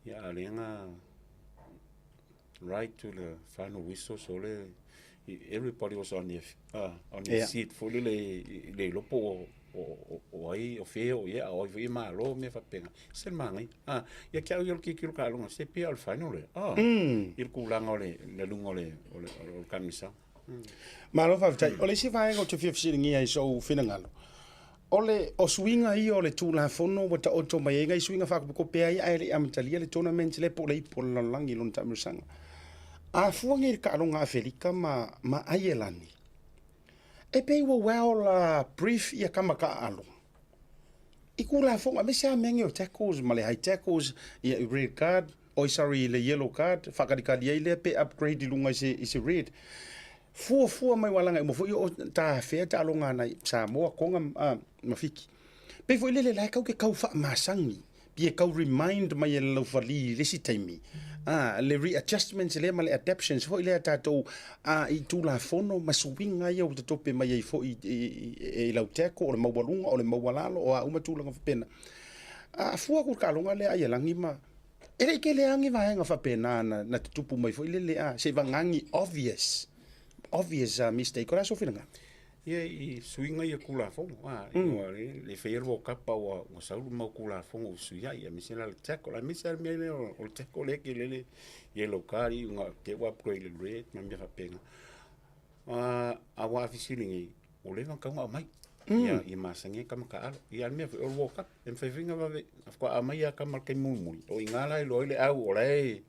ia a o lea na right to the final whistle, so le, everybody was on their, on their seat foi lele e le iloa po o ai, o fea o i ai, a o ai foi e malo, mea faapena. Se le manaia. Ia te au ia o le tilotilo taaloga, se pei lava o le final ea, i le tulaga o le luga o le tagisaga. Malo faafetai. O le isi vaega ou te fia fesiligia i sou finagalo, o le o suiga ia o le Tulafono ua taoto mai ai nai suiga faakopekopea ia ae le i amatalia le tournament lea po o le ipu o le lalolagi i lona taamilosaga. A fua nei i le taaloga a Afelika ma, ma Aielani, e pei ua well brief ia tama taaalo i Tulafono aemaise lava mea nei o tackles ma le high tackles, ia i red card, oi sorry i le yellow card, faakalikali ai lea pe upgrade i luga i se, i se red. Fuafua mai ua laga uma foi o tafea taaloga nai Samoa, Tonga ma Fiti. Pei foi lele la e kau ke kau faamasani, pi e kau remind mai e le laufali i le isi taimi, le readjustments lea ma le adaptions foi lea tatou i Tulafono ma suiga ia ua tatope mai ai foi i lau tackle, o le maualuga, o le maualalo, o a uma tulaga faapena. A fua atu i le taaloga lea a Aialagi ma E le i tele lava ni vaega faapena na tutupu mai foi lele a, se i vagana ni obvious, obvious mistake. O le a sou finagalo? Ia i suiga ia Tulafono, a, ua le faia le World Cup a ua sau le mau Tulafono ua fesuiai, aemaise la le tackle, aemaise lava le mea lea o le tackle lea e tele le yellow card iuga te i ua upgrade i le red ma mea faapena. A ua fesili nei, ua leva ona tatau ona aumai. Ia, ia masani ai tama taaalo. Ia a o le mea foi, o le World Cup, e mafai foi ona vave, faatoa aumai lava tama i le taimi mulimuli. O i ina la e iloa ai le au o la e,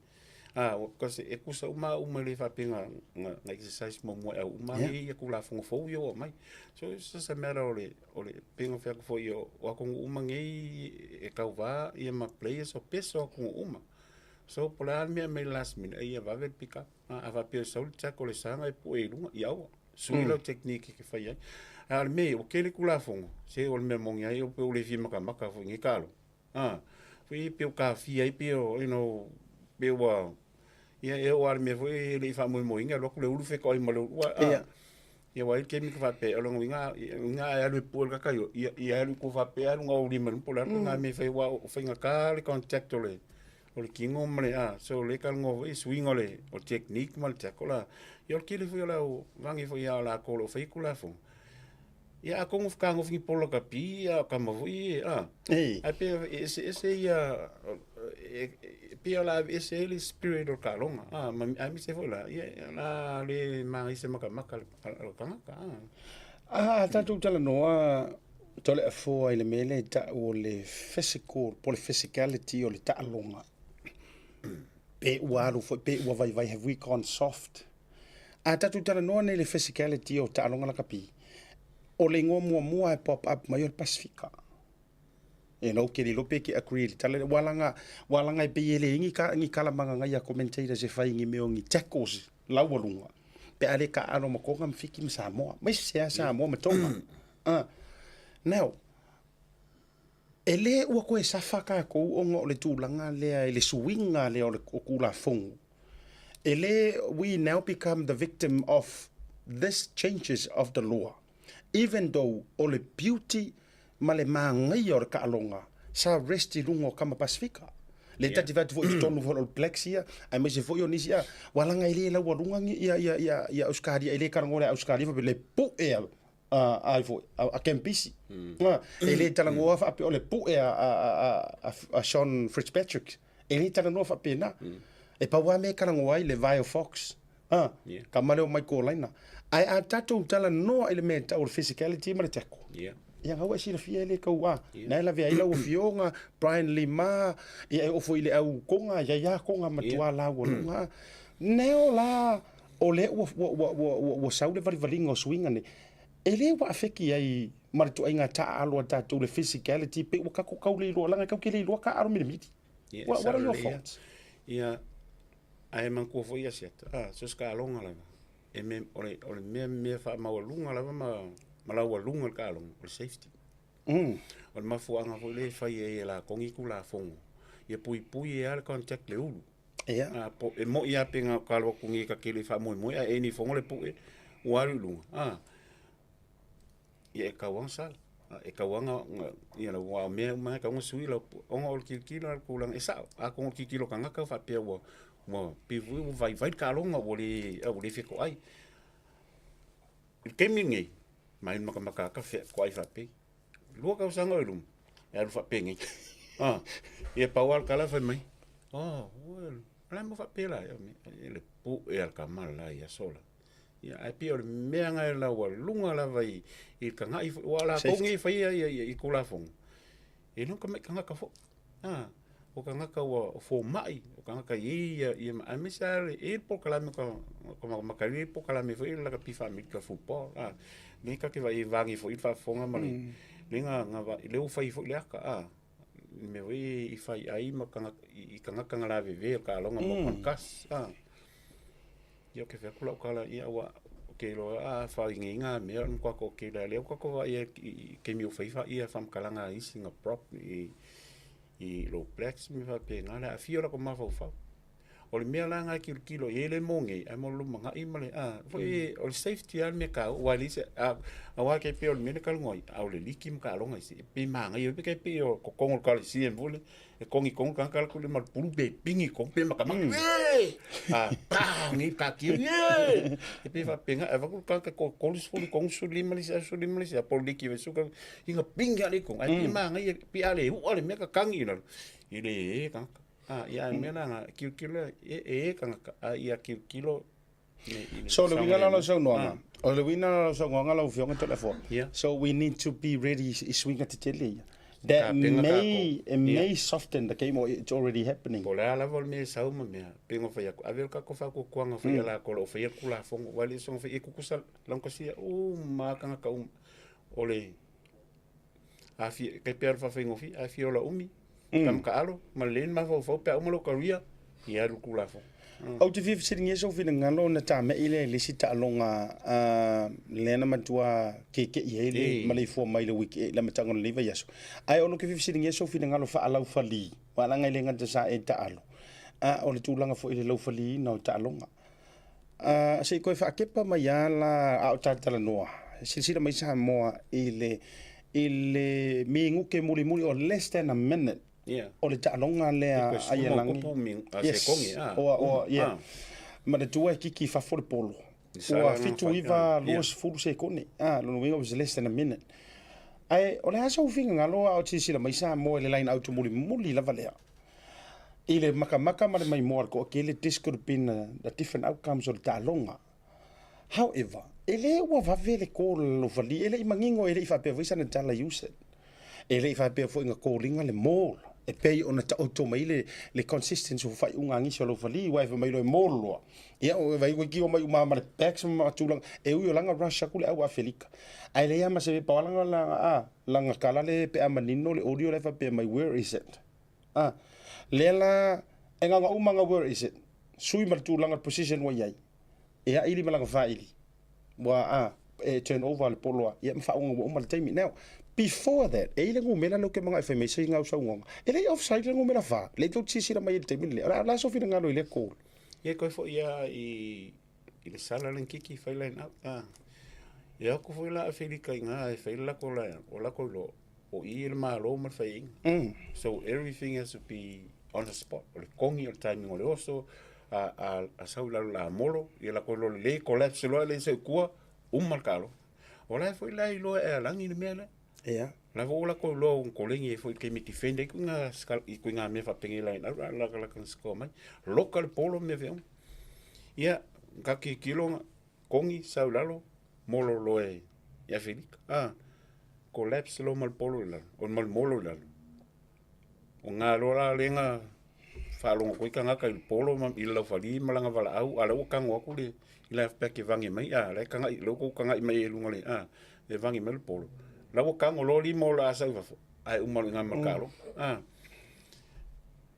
because e tusa uma au uma e le faapea na exercise muamua e au uma ai ia Tulafono fou ia ua aumai. So it's just a matter o le, pei ona fai atu foi, o atunuu uma nei e tauva ia ma players o pesa o atunuu uma. So po o le a le mea e aumai i le last minute, ia vave le pick up. A faapea e sau le tackle e saga e pue i luga, ia aua. Sui lau technique e fai ai. A o le mea ia, ua tele Tulafono, se o le mea moni ai, pe ua le fia matamata foi i nei talo. A, foi pe ua kafia ai pe o, you know, pe ua, ia e oo lava i le mea foi e le i faamoemoeina, alu atu le ulu fetoai ma le ulu. A, ia ua i ai le taimi ka faapea, o lona uiga, uiga a e alu e pue le kaka ia, ia, ia alu i tua faapea alu na ou lima i luga po o le a le ituaiga mea e fai aua o faigata le contact o le, o le tino ma le, a, so o lea e talanoa foi i suiga o le, o le technique ma le tackle la. Ia o le tele foi o le au vagi foi ia latou o lo o faia Tulafono. Ia atonu fetagofo ni polo lakapi a o tama foi ia, a. Ae pei e eseese ia, e pei o le a aveese ai le spirit o le taaloga, a, ma aemaise foi la, ia o le a le manaia se matamata a le tagata, a. A tatou talanoa Toleafoa i le mea lea e tau o le physical po o le physicality o le taaloga, pe ua alu foi, pe ua vaivai, have we gone soft? A tatou talanoa nei i le physicality o taaloga lakapi, o le igoa muamua e pop up mai o le Pasifika. You know, ke le iloa pe ke agree i le tala lea, ua laga, ua laga e pei e leai ni, ni tala magagaia a commentators e fai i ni mea o ni tackles laualuga, pe a le taaalo ma Tonga ma Fiti ma Samoa, aemaise lava Samoa ma Tonga. Now, e le ua toe safa tatou ona o le tulaga lea i le suiga lea o le Tulafono. E le, we now become the victim of this changes of the law. Even though o le beauty ma le manaia o le taaloga sa rest i luga o tama Pasifika. Le tati fai atu foi i totonu foi o le Blacks ia, aemaise foi o nisi, ua laga e le laualuga ni ia, ia, ia, ia Ausetalia, e le talanoa le Ausetalia faapea le pu'e a, a, ai foi, a Kempisi. E le talanoa faapea o le pu'e a Sean Fitzpatrick. E le talanoa faapena. E pau lava mea e talanoa ai le vae o Fox. Ka male o Michael Laina. Ae a tatou talanoa i le mea e tau o le physicality ma le tackle. Ia gaua e silafia e le tau a. Na e lavea ai lau afioga, Brian Lima, ia e oo foi i le au Tonga, ia ia Tonga matua laualuga. Neo la, o lea ua sau le valivaliga o suiga nei. E le ua afeki ai ma le ituaiga taaalo a tatou le physicality pe ua tatou tau le iloa leaga e tatou te le iloa taaalo milimili. Ia, What, what are your lelei lava. thoughts? Ia, ae manatua foi ia Asiata, a, so se taaloga lava, e me, o le, o le mea, mea faamaualuga lava ma, ma laualuga le taaloga, o le safety. O le mafuaaga foi lea e fai ai e latou ni Tulafono, ia puipui ai lava le contact i le ulu. Ia. A, po, e moi lava pe na o alu atu nei ta te le i faamoemoe ae eni fono le pue, ua alu i luga, a, ia e tau lava ona sala. E tau lava ona, ia aua o mea uma lava e tatau ona sui lau pue, ona o le tilotilo la i le tulaga, e sao, atonu o le tilotilo a tagata faapea ua, ua pei foi ua vaivai le taaloga ua le, ua le fetoai. I le taimi lenei, mai le matamata ata fetoai faapei. 2 tausaga i luma, e alu faapenei. Ah, ia pau lava le tala fai mai, oh, well, o le a le mea ua faapela ai? E le pue a le tama le la i aso la. Ia, ae pei o le mea lena e laualuga lava i le tagai foi, aua o latou nei e faia i Tulafono, e le o ni tamai tagata foi. A, o tagata ua fomai, o tagata e i ai ia, aemaise lava e i ai le polokalame o ka makalii le polokalame foi lea o le lakapi faa-Amerika football, a, lea ta te vaai e vagi foi le faafofoga ma le, lea na vaai, lea ua fai foi le ata, a, le mea foi i fai ai ma tagata, i tagata na lavevea i le taaloga mo concuss, a. Ia ou te fai atu lau tala, ia ua, ou te iloa a fai nei ngā mea o le matua toatele lava lea ua tatou vaai ai i taimi o fai faamatalaga a isi na prop i lo blacks ma mea faapena, le aafia o latou mafaufau. O le mea la lena e tilotilo i ai le mo nei, ae mo le lumanai ma le, a, foi o le safety lava le mea taua, aua e leai se, aua e tai pei o le mea lea e talanoa ai, a o le liki ma taaloga isi, e pei e manaia foi pe pei o totonu o le Coliseum foi lea, e togitogi le tagata alu atu i lima o le pulu pe pigi i totonu pe matamata, ee! A pa nei taatia, ee! E pei e faapena, e avatu le tagata e 33, 35 le isi aso, 15 le isi aso, po o le liki ina pigi lava lea i totonu, ae pei e manaia, pei a le u'a le mea tatagi i lalo, e le ē tagata. A, ia a le mea la lena, tilotilo e ē tagata, a ia tilotilo So le uiga la o lau saunoaga, o le uiga la o lau saunoaga lau Afioga Toleafoa, so we need to be ready i suiga tetele ia. That may, it may soften the game or it's already happening. Po o le a lava le mea e sau ma mea, pei ona fai atu, ave le tatou faatuatuaga fai a latou o lo o faia le Tulafono, aua e le soona fai, e tutusa laugatasia uma lava tagata uma. O le, a fia, e pei lava o le faafaigofie, a fia ola umi, tama taalo, ma lelei le mafaufau pe a uma lou career, ia alu i le Tulafono. Ou te fia fesiligia sou finagalo ona tame'i lea i le isi taaloga lea na matua keke'i ai le maleifua mai le week i le amataga o lenei vaiaso. Ae o lo te fia fesiligia sou finagalo faalaufali, aua leaga e le gata sa e taalo, a o le tulaga foi i le laufaliina o taaloga. Se i toe faatepa mai lava la a o talatalanoa, silasila mai Samoa i le i le minute mulimuli or less than a minute o le taaloga lea a Ialagi. Yes, o, yeah. Manatua e kiki i fafo le polo. Ua 79 20 sekone. Ah, lona uiga was less than a minute. Ae o le a sou finagalo a o silasila mai Samoa i le line out mulimuli lava lea. I le makamaka ma le maimoa a le toatele, this could have been a different outcomes o le taaloga. However, e le ua vave le call o Vali, e le i manino, e le i faapea foi sana tala i usa. E le i faapea foi na calling le maul, e pei ona taoto mai le, le consistency o faaiuga a nisi o lau Vali, aua e fai mai loa e maul loa. Ia, o vai koe ki o mai uma ma le backs ma tulaga, e ui o langa rush aku le au Afelika. Ae leai lava ma se pepa o langa, langa, a, langa kala le pe a manino le audio la e faapea mai, where is it? A, lea la, e gaga uma nga where is it? Sui ma le tulaga le position ua i ai. E aili ma lana faili. Ua, a, e turn over le polo a, ia ma faauga ua uma le taimi. Now, before that, e i le numera lea ou te manao e fai mai se i saunoaga. E le i offside le numera 4. Lea tou te silasila mai ai i le taimi lenei. O le a, o le a sou finagalo i lea call? Ia koe foi ia i i le sala le kiki fai line up. Ah. Ia aku foi la Afelika i ngā e fai le lako line up. O lako iloa, o i le malo ma le faiaina. So everything has to be on the spot. O le kongi, o le timing o le oso, a, a, a sau i lalo la molo, ia lako iloa lelei, collapse loa le se kua, uma le taaloga. O la e foi la iloa e alagi le mea lea. Ia. La foi ua latou iloa ua koleni ai foi i le taimi e defend ai kuiga i kuiga mea faapenei line out a laka laka score mai. Loka le polo ma mea feauma. Ia, ka tilotilo kongi sau i lalo molo loa e i Afelika. Ah, collapse loa ma le polo i lalo, o ma le molo i lalo. O ngā loa la lea na faalogo atu ai tagata i le polo ma i le laufali ma lana valaau, a o la ua tago atu le i le halfback e vage mai, a, la e taga'i, lea ua tou taga'i mai ai i luga o le, a, e vage mai le polo. La ua tago loa lima o le a sau i fafo, ae uma loa i ina ma le taaloga, a.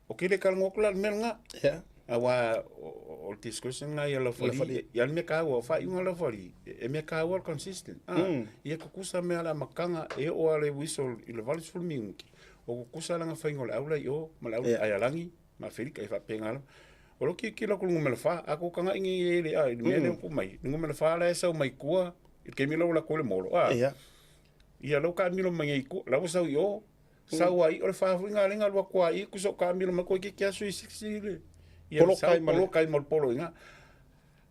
Ou te le talanoa atu la i le mea lena. Yeah. Aua o le discretion lena ia laufali. Ia le mea taua, o faaiuga a laufali, e mea taua le consistent. Ah, Ia tutusa mea le amataga e oo lava le whistle i le 80 minute, o tutusa lana faiga o le au la i o ma le au yeah. Aialagi ma Aferika e faapena lava. O lou tilotilo atu i le numera 4, a tou taga'i nei i le, ah, i le mea lea ua tuu mai, le numera 4 la e sau mai tua i le taimi la ua alu atu ai le molo, ah. Yeah. Ia la ua taamilo mai nei i tua, la ua sau i o, Sau ai, o le fa foi ngā lenga lua kua i kuso ka milo mai koe ki kia sui siksi le. Ia Poloka ai ma le- poloka ai ma le polo inga.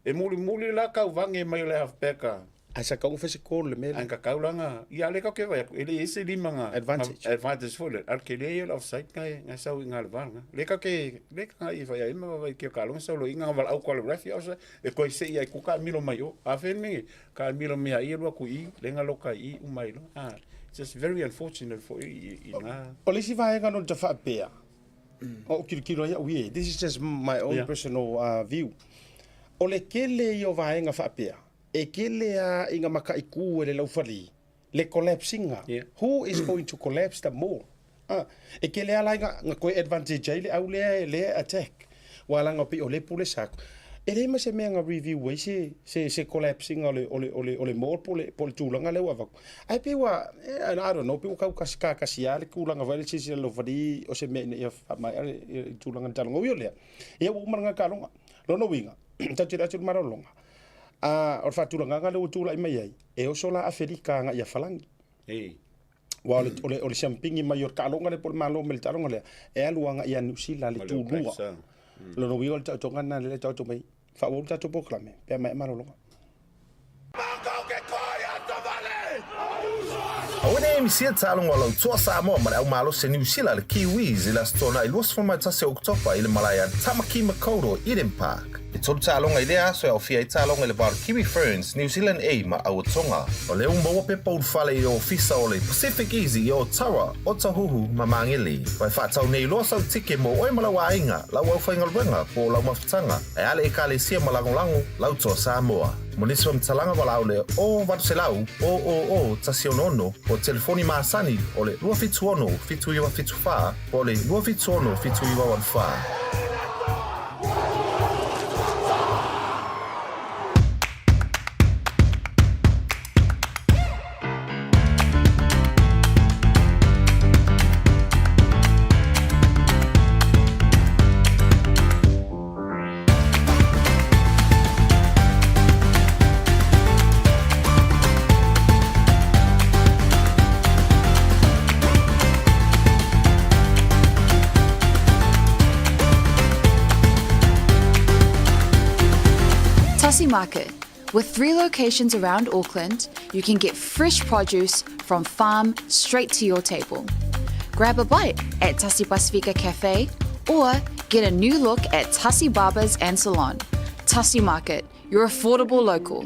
E muli muli la kau vange mai o le halfback a. Ai sa kau fese kol le mele. Ai ka kau langa, ia le kau ke vai aku, e le ese lima nga. Advantage. Nga, advantage foi le, al ke le ia le offside nga e, nga sau i nga le val nga. Le kau ke, le ka nga i vai ai ma vai ke ka longa sau lo i nga val au kwa le ref ia offside, e koe se ia ku ka milo mai o. A fe me, ka milo mea ia lua ku i, le nga loka i umai lo. Ah. Just very unfortunate foi i ngā... O le isi vaega no ta faapea, o kilokilo ai au ie, this is just my own yeah. personal view. O le kele ia o vaega faapea, e kele a i ngā makaʻikū e le laufali, le collapsinga. Yeah. Who is going to collapse the more? Ah, e kele a la i ngā koe advantage ai le au lea le attack. Ua laga pei o le pule sako. E leai ma se mea na review ai se, se, se collapse ina o le, o le, o le, o le mall po le, po le tulaga lea ua avatu. Ae pei ua, eh, I don't know, pei ua tau kasi, kakasi lava le tulaga foi lea silasila alofalia o se mea ina ia faamaea le, le tulaga na taaloga. Ui o lea, ia ua uma lena taaloga. Lona uiga, tatou te le atu i le malologa, a, o le faatulagaga lea ua tulai mai ai, e oso la Afelika agai ia Falagi. Ei. Aua o le, o le, o le siampigi mai o le taaloga lea po o le Malo mai le taaloga lea, e alu agai ia Niu Sila le Ma le All tulua. Blacks, ah. Lona uiga o le taotoga lena lea e taoto mai, faaauau le tatou polokalame pe a maea malologa. Aua ne i misia taaloga o lau toa Samoa ma le au malosi a Niu Sila le Kiwis i le Aso Toonai 21 o Oketopa i le malae a Tamaki Makaurau Eden Park. E tolu taaloga i lea aso e aofia ai taaloga i le va o le Kiwi Ferns, New Zealand A ma Aua Tonga. O lea ua maua pepa ulufale i ofisa o le Pacific Easy i Otawa, Otahuhu ma Magele. Ua e faatau nei loa sau tike mo oe ma lau aiga, lau aufaigaluega po o lau mafutaga, ae a le Ekalesia ma lagolago lau toa Samoa. Mo nisi faamatalaga valaau le 0800 000 166 po o telefoni masani o le 276 7974 po o le 276 7984. Tassie Market. With three locations around Auckland, you can get fresh produce from farm straight to your table. Grab a bite at Tasi Pasifika Cafe or get a new look at Tasi Barbers and Salon. Tasi Market, your affordable local.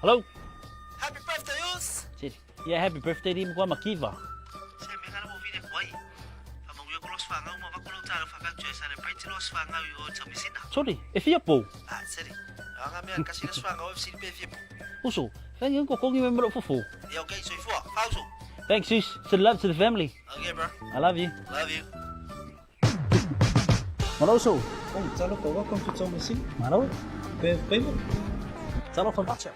Hello. Happy birthday, Us! Yeah, happy birthday to Makiva. Se mea kana mo vine kuai. Whamanguia ko los whangau ma wako lau tālo whawhau e celebrate los whangau i o taumisina. Sorry, e fia pou. Ah, seri. Anga mea kasi las whangau e siri pe fia pou. Uso, thank you ko kongi me mero fufu. Yeah, okay, so ifua. Fauso. Thanks, sis. Send love to the family. Okay, bro. I love you. Love you. Malo uso. Oh, talofa, welcome to Taumeasina. Malo. Pe payment. Talofa macha.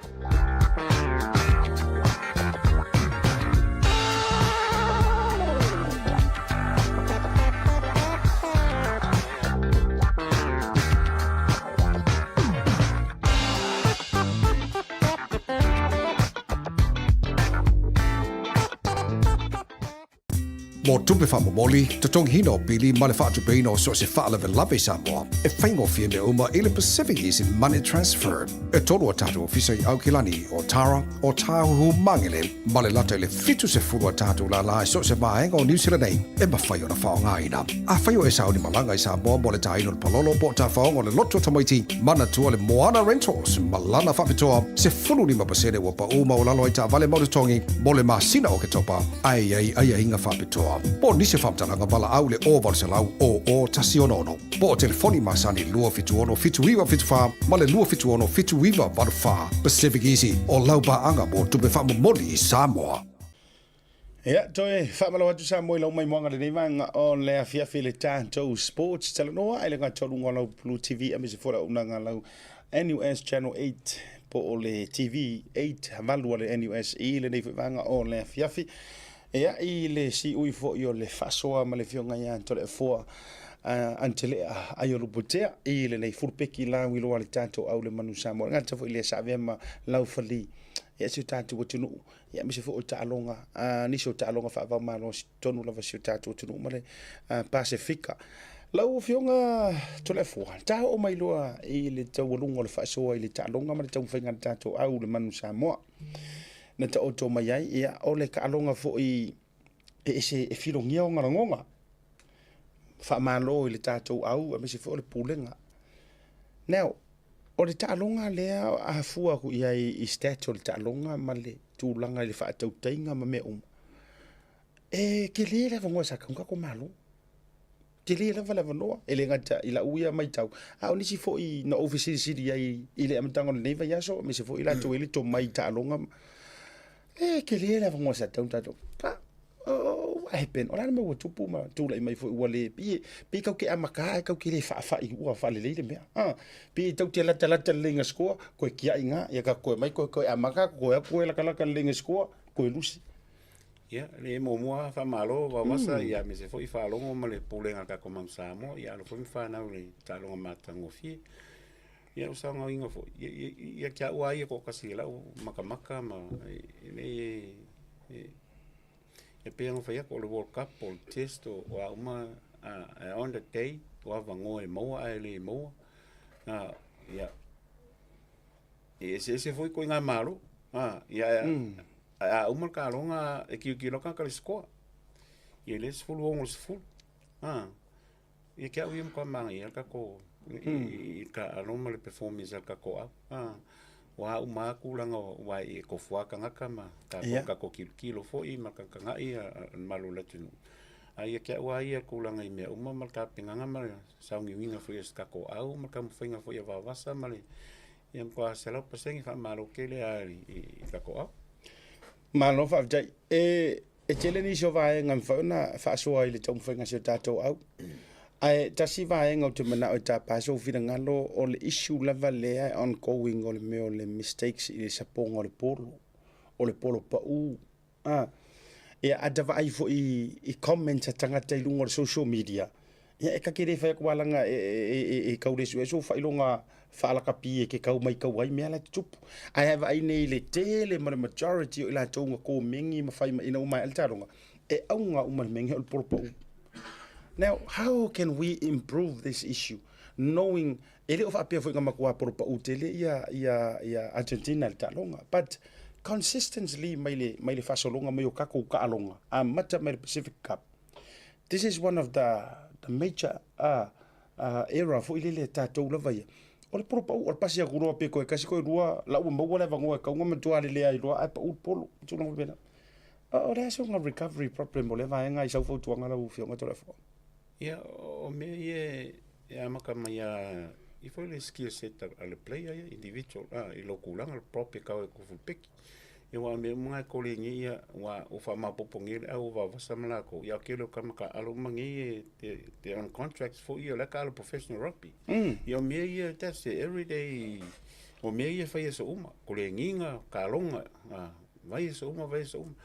Mo tupe faamomoli, totogiina o pili ma le faatupeina o so o se faalavelave i Samoa, e faigofie mea uma i le Pacific Easy Money Transfer. E tolu a tatou ofisa i Aukilani, o Tara, o Tāhuhu Mangele, ma le lata i le 70 a tatou lālā i so o se vaega o Niu Sila nei e mafai ona faaaogaina. Afai o e sauni malaga i Samoa mo le tāina o le palolo po o tafaoga o le loto tamaiti, manatua le Moana Rentals ma lana faapitoa 15% ua paū maualalo ai taavale mau totogi mo le masina o Oketopa, ae i ai aiaiga faapitoa. Po o nisi o faamatalaga valaau i le 0800 00 166 po o telefoni masani 276 7974 ma le 276 7984. Pacific Easy, o lau paaga mo tupe faamomoli i Samoa. Ia, toe faamalo atu Samoa i lau maimoaga lenei vaega o le afiafi i le tatou sports talanoa ai le gatoluga o lau Blue TV aemaise foi le auaunaga a lau NUS Channel 8 po o le TV 8 valu a le NUS i lenei foi vaega o le afiafi. Ia, i le siui foi o le faasoa ma le afioga ia Toleafoa Antelea Aiolupotea i lenei fulupeki lauiloa a le tatou au le Manu Samoa. E le gata foi i lea sa avea ma laufali ia si o tatou atunuu ia aemaise foi o taaloga, nisi o taaloga faava-o-Malo i totonu lava o si o tatou atunuu ma le Pasefika. Lau Afioga Toleafoa, ta oo mai loa i le taualuga o le faasoa i le taaloga ma le taumafaiga a le tatou au le Manu Samoa na taoto mai ai, ia, o le taaloga foi e ese e filogia ona lagona, faamalo i le tatou au aemaise foi o le Pulega. Now, O le taaloga lea a fua atu i ai i stats o le taaloga ma le tulaga i le faatautaiga ma mea uma, e tele le avanoa sa tatau ona tatou malo. Tele lava le avanoa, e le gata i lau ia matau, a o nisi foi na ou fesilisili ai i le amataga o lenei vaiaso, aemaise foi i latou e i ai le tomai i taaloga, e tele le avanoa sa tatau ona tatou What happened? O le a le mea ua tupu ma tulai mai foi ua le pei pei tatou te amata ae tatou te le faafa'i ua faalelei le mea. Ah, pei tatou te latalata lelei ina score, koe tia'i ina, ia tatou toe omai toe toe amata, toe atu koe latalata lelei ina score, toe lusi. Ia, le muamua faamalo Vaovasa, ia aemaise foi faalogo ma le Pulega a le tatou Manu Samoa, ia alo foi ma fanau i le taaloga matagofie. Ia o saogaoiga foi, ia, ia, ia te au lava ia toatasi i lau makamaka ma e le e pei ona fai atu o le World Cup, o le Test, o a uma, a on the day, o avanoa e maua ae le maua. Ia, e eseese foi ituaiga malo. Ia, ae a uma le taaloga, e tilotilo atu tagata i le score. Ia le 16 i le 10. Ia te au ia matua manaia le tatou i le taaalo ma le performance a le tatou au. Ua uma lava tulaga aua e tofu lava tagata ma tatou tatou tilotilo foi ma tagatagai le mamalu o le atunuu. A ia te au lava ia tulaga i mea uma ma le tapenaga ma le sauniuniga foi o se tatou au ma le taumafaiga foi a Vaovasa ma le ia matua 100% faamalo tele lava i le tatou au. Malo faafetai. E E tele nisi o vaega e mafai ona faasoa i le taumafaiga a si o tatou au. Ae tasi vaega ou te manao e tapa ai sou finagalo, o le issue lava lea e ongoing o le mea o le mistakes i le sapoga o le polo, o le polo pau. A, ia a ta vaai foi i comments a tagata i luga o le social media, Ia e ta te le fai atu lava leaga e tau le sue sou faailoga faalakapi e te tau matau ai mea la e tutupu. Ae a vaai nei i le tele ma le majority o i latou na komeni ma fai mai ina ua maea le taaloga, e auga uma le mea nei o le polo pau. Now, how can we improve this issue knowing e le o faapea foi na matua polo pau tele ia ia ia Argentina i le taaloga, but consistently mai le mai le faasologa mai o tatou taaloga amata mai le Pacific Cup This is one of the, the major uh, uh, error foi lele tatou lava ia. O le polo pau, o le pasi atu loa pe koe kasi koe lua, la ua maua le avanoa e kauga matua lelea ai loa, ae pau le polo, tulaga faapena. O le a soga recovery problem o lea vaega i sau fautuaga lau Afioga Toleafoa? Ia, o mea ia e amata mai lava i foi le skill set a le player ia, individual, i lou tulaga, le prop e tau e kufulupeki. Ia aua o mea uma na e koli nei ia, ua faamaopoopo nei le au o Vaovasa ma latou, ia o le tele o tama taaalo uma nei e they on contracts foi ia o la e taaalo professional rugby. Ia o mea ia that's the everyday, o mea ia e fai aso uma, koleniga, taaloga, vaiaso uma, vaiaso uma.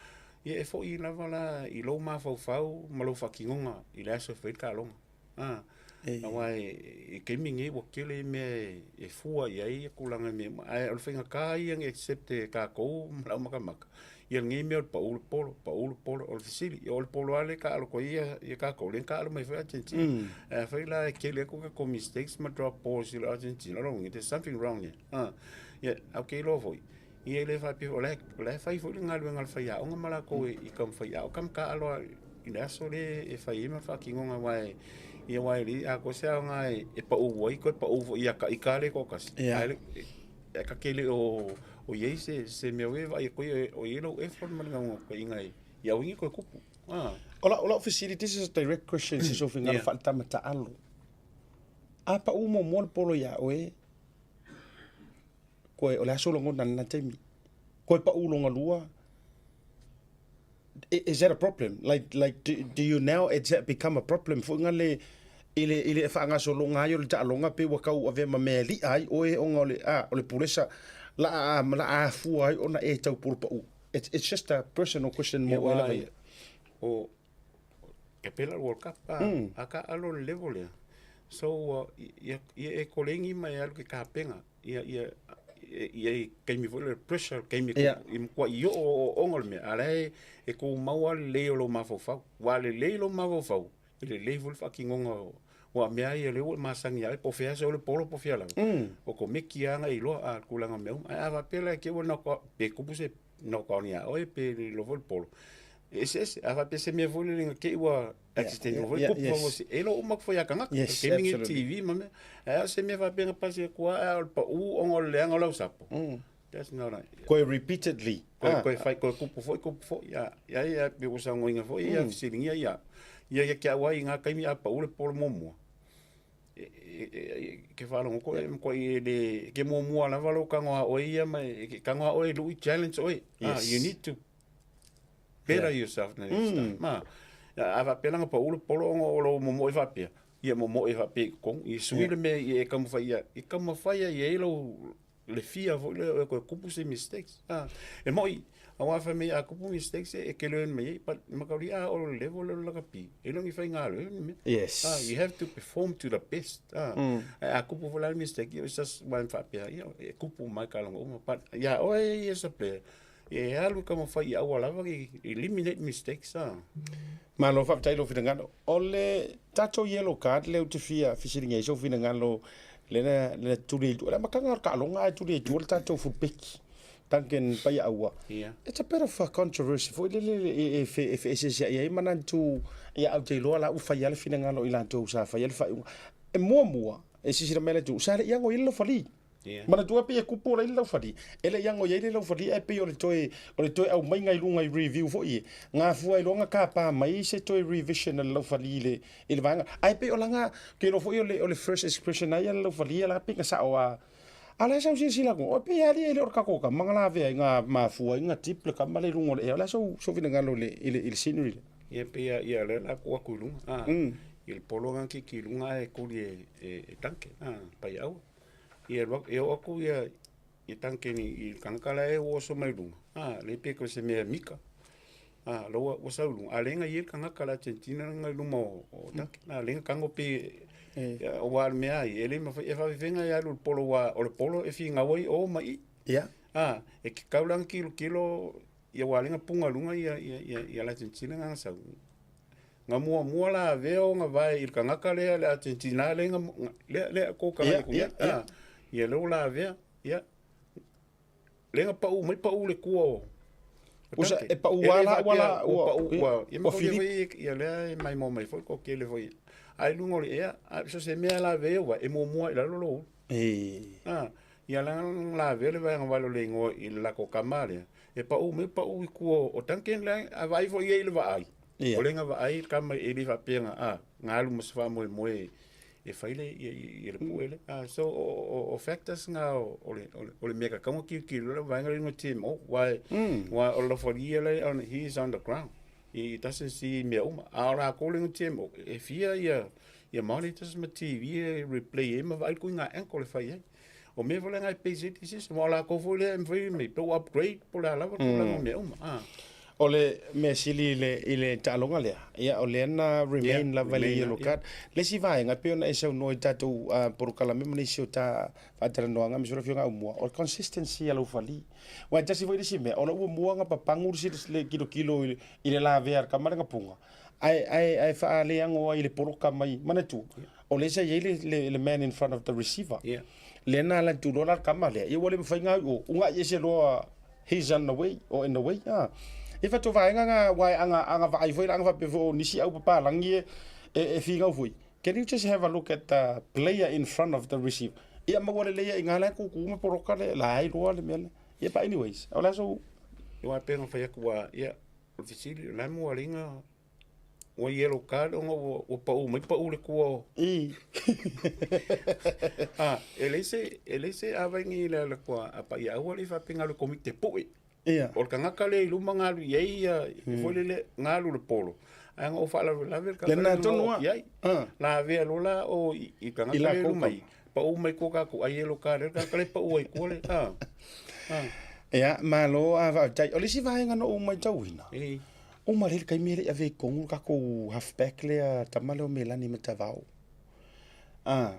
Ia e foi lava la i lou mafaufau ma lou faatinoga i le aso e fai ai le taaloga. Aua i taimi nei ua tele mea e fua i ai tulaga i mea uma, ae o le faigata ia except e tatou ma le aumakamaka, ia lenei mea o le pau le polo, pau le polo. O le fesili, o le polo lava lea e taaalo atu ai ia tatou, lea na taaalo mai foi Argentina. Ae afai la e tele atu tatou mistakes ma drop balls i le Argentina, o lona uiga, there's something wrong here. Ia, ae ou te iloa foi, ia e le faapea o la e fai foi le galuega a le faiaoga ma latou i taumafai, a o tama taaalo lava i le aso lea e fai ai ma le faatinoga aua e ia aua e leai atoa se aoga e pau ai toe pau foi ia ita lea e toatasi. Ae e ta te le o o i ai se mea foi e vaai atu ai o i ai lou effort ma le naunautaiga ia aua ne i toe tupu. O lau fesili, this is a direct question se sou finagalo faaletama taalo. A pau muamua le polo ia oe, koe o le a sou lagona i lena taimi? Koe pau longa lua, is that a problem? Like, like do, do you now, it's that become a problem foi nga le, i le, i le faagasologa ai o le taaloga pe ua tau avea ma mea e li'a ai oe ona o le, a, o le pulesa la a, la a afua ai ona e tau polo pa'u. It's just a personal question mo oe lava ia. O, e pela World Cup, a, a ka alo le level lea. So, ia, ia e kolegi mai alu ke kapena. Ia, ia, ia i taimi foi le pressure, taimi i matua i oo o ooga o le mea, a o la e, e tumau lava le lelei o lou mafaufau. Aua a lelei lou mafaufau, e lelei foi le faatinoga o aua o mea lava ia o lea ua e masani ia oe, po o fea lava sau ai le polo po o fea lava, okomeki lava ona e iloa le tulaga o mea uma. Ae a faapea la e te i ua pe tupu se knock-on ia oe pe le iloa foi le polo, e eseese. A faapea se mea foi lele na te i ua accidental foi, tupu faafuasei, e iloa uma atu foi ia tagata, taimi lenei i le TV ma mea. Ae a o se mea faapea na pasi atu lava ae o le pau ona o le leaga o lau sapo, that's not right. Koe repeatedly. Koe, koe fai, koe kupu foi, kupu foi, a, ia, ia, pe ua saunoaina foi, ia, fesiligia, ia, ia, ia te au ai i ngā taimi a pau le polo muamua. E, ke faalogo koe, e matua e le, ke muamua lava lou tago a oe ia ma e, ke tago a oe e lui challenge oe. You need to better yourself the next time. Ma, a faapea la na pau le polo ona o lou momoe faapea, ia momoe faapea i totonu, ia sui le mea ia e taumafai ia, ia taumafai ai i ai lou, le fia foi lea o e toe tupu se mistakes. E moi, aua fai mai a tupu mistakes e te learn mai ai, but makauli a o le level lea o le lakapi, e le o ni faigaluega ni mea. You have to perform to the best. Ae a tupu foi la le mistake, ia it's just aua e faapea, ia e tupu mai ka lona uma, but ia oe as a player, e alu e taumafai ia aua lava ne i eliminate mistakes. Malo faafetai i lou finagalo. O le tatou yellow card lea ou te fia fesiligia ai sou finagalo lea na tuli ai tua. O le amataga o le taaloga ae tuli ai tua le tatou fulpeki Duncan Paia'aua. It's a bit of a controversy foi lele e feeseesea'i ai manatu ia au te iloa la ua fai lava le finagalo o i latou sa faia le faaiuga. E muamua e silasila mai le atunuu sa le i ago i ai le laufali. Manatua pei e kupu ola ai le laufali. E le i ago i ai le laufali ae pei o le toe o le toe aumaiga i luga i review foi e gafua ai loa na tapa mai se toe revision a le laufali i le i le vaega. Ae pei o lana ke iloa foi o le o le first expression a ia le laufali ia la pei na sao a a o le a sau silasila atu oi pei alii e le o le tatou tama na lavea ai na mafua ai na tip le tama lea i luga o le ea. O le a sou sou finagalo i le i le i le scenery lea? Ia pei a ia lea la tuu atu i luga a i le polo na kiki i luga ae tuli e e Duncan a Paiaua. Ia e oo atu ia i Duncan i le tagata la e oso mai luga, a le pe ko se mea mika. A lo ua sau luga, a le na i le tagata le Argentina na i luma o Duncan. A le na tago pe o wa le mea ai, e le mafai e faafefega e alu i le polo aua o le polo e finau ai o ma i. A e ke kau la na kilokilo ia ua le na puga luga ia ia ia ia le Argentina na sau. Na muamua la avea ona vae i le tagata lea le Argentina lea na lea lea ko ka yeah, yeah, yeah. Ia lea ua lavea ia lea na pau mai pau le kua o Usa e pau ala ua la ua pau ua ia ma foi ia lea e mai mo mai foi ko kele foi ai lunga o le ea a so se mea la vea ua e muamua i lalo lo e ah ia la la vea le vaega vale o le ingoa i le lako kama lea e pau mai pau i kua o Duncan lea a vaai foi ia i le vaai O le na vaai le tama e le faapea na a na alu ma se faamoemoe e fai le ia ia le pue le a so o o factors na o le o le mea tatau ona tilotilo le vaega lea o TMO why why o le lofalia le on he is on the ground he doesn't see mea uma a o latou le TMO e fia ia ia monitors ma TV e replay ai ma vaai le kuiga ankle e fai ai o mea foi lea na e base ai decision aua o latou foi lea e mafai ona upgrade po o le a lava le tulaga o mea uma a. O le mea sili i le, i le taaloga lea, ia o lea na remain lava i le yellow card. Le isi vaega, e pei ona e saunoa i tatou polokalame ma nisi o ta faatalanoaga aemaise foi le Afioga Aumua, o le consistency a lau fali. Aua e tasi foi le isi mea, o lou ua mua ona papagu le tilotilo i le lavea a le tama lea na puga, ae, ae, ae faaleago ai i le poloka mai. Manatua, o lea sa i ai le, le, le man in front of the receiver. Lea na alu atu loa la le tama lea, ia ua le mafai ona au i o, una'i ese loa he's on the way or in the way a. E fato vaega nga wa anga anga vaai foi la anga faapea foi o nisi au papalagi e e finau foi. Can you just have a look at the player in front of the receiver? Ia maua lelei ai i ina la e kūkū ma poloka le la ai loa le mea lea. Ia but anyways, o le aso. Aua e pei ona fai atu ua, ia, o le fesili, o le a mo aliga Ua yellow card ona ua, ua pau mai pau le tua o. I. Ah, e leai se, e leai se avaigi i le ala kua a paia aua le faapea le komiti pu'e. Ia. O le tagata lea i luma galu i ai ia, foi lele galu le polo. Ae na ou faalavelave le tagata Lena tonu a. i ai. Ah. Lavea loa la o i, i tagata I lea i lakou luma i. Pau mai kua kakou ai yellow card le tagata lea pau ai kua le. Ah. Ah. Ia, malo a faafetai. O le isi vaega na ou matauina, I. Uma lea le taimi e le i ave i totonu le tatou half back lea tama lea o Melani Matavao. Ah,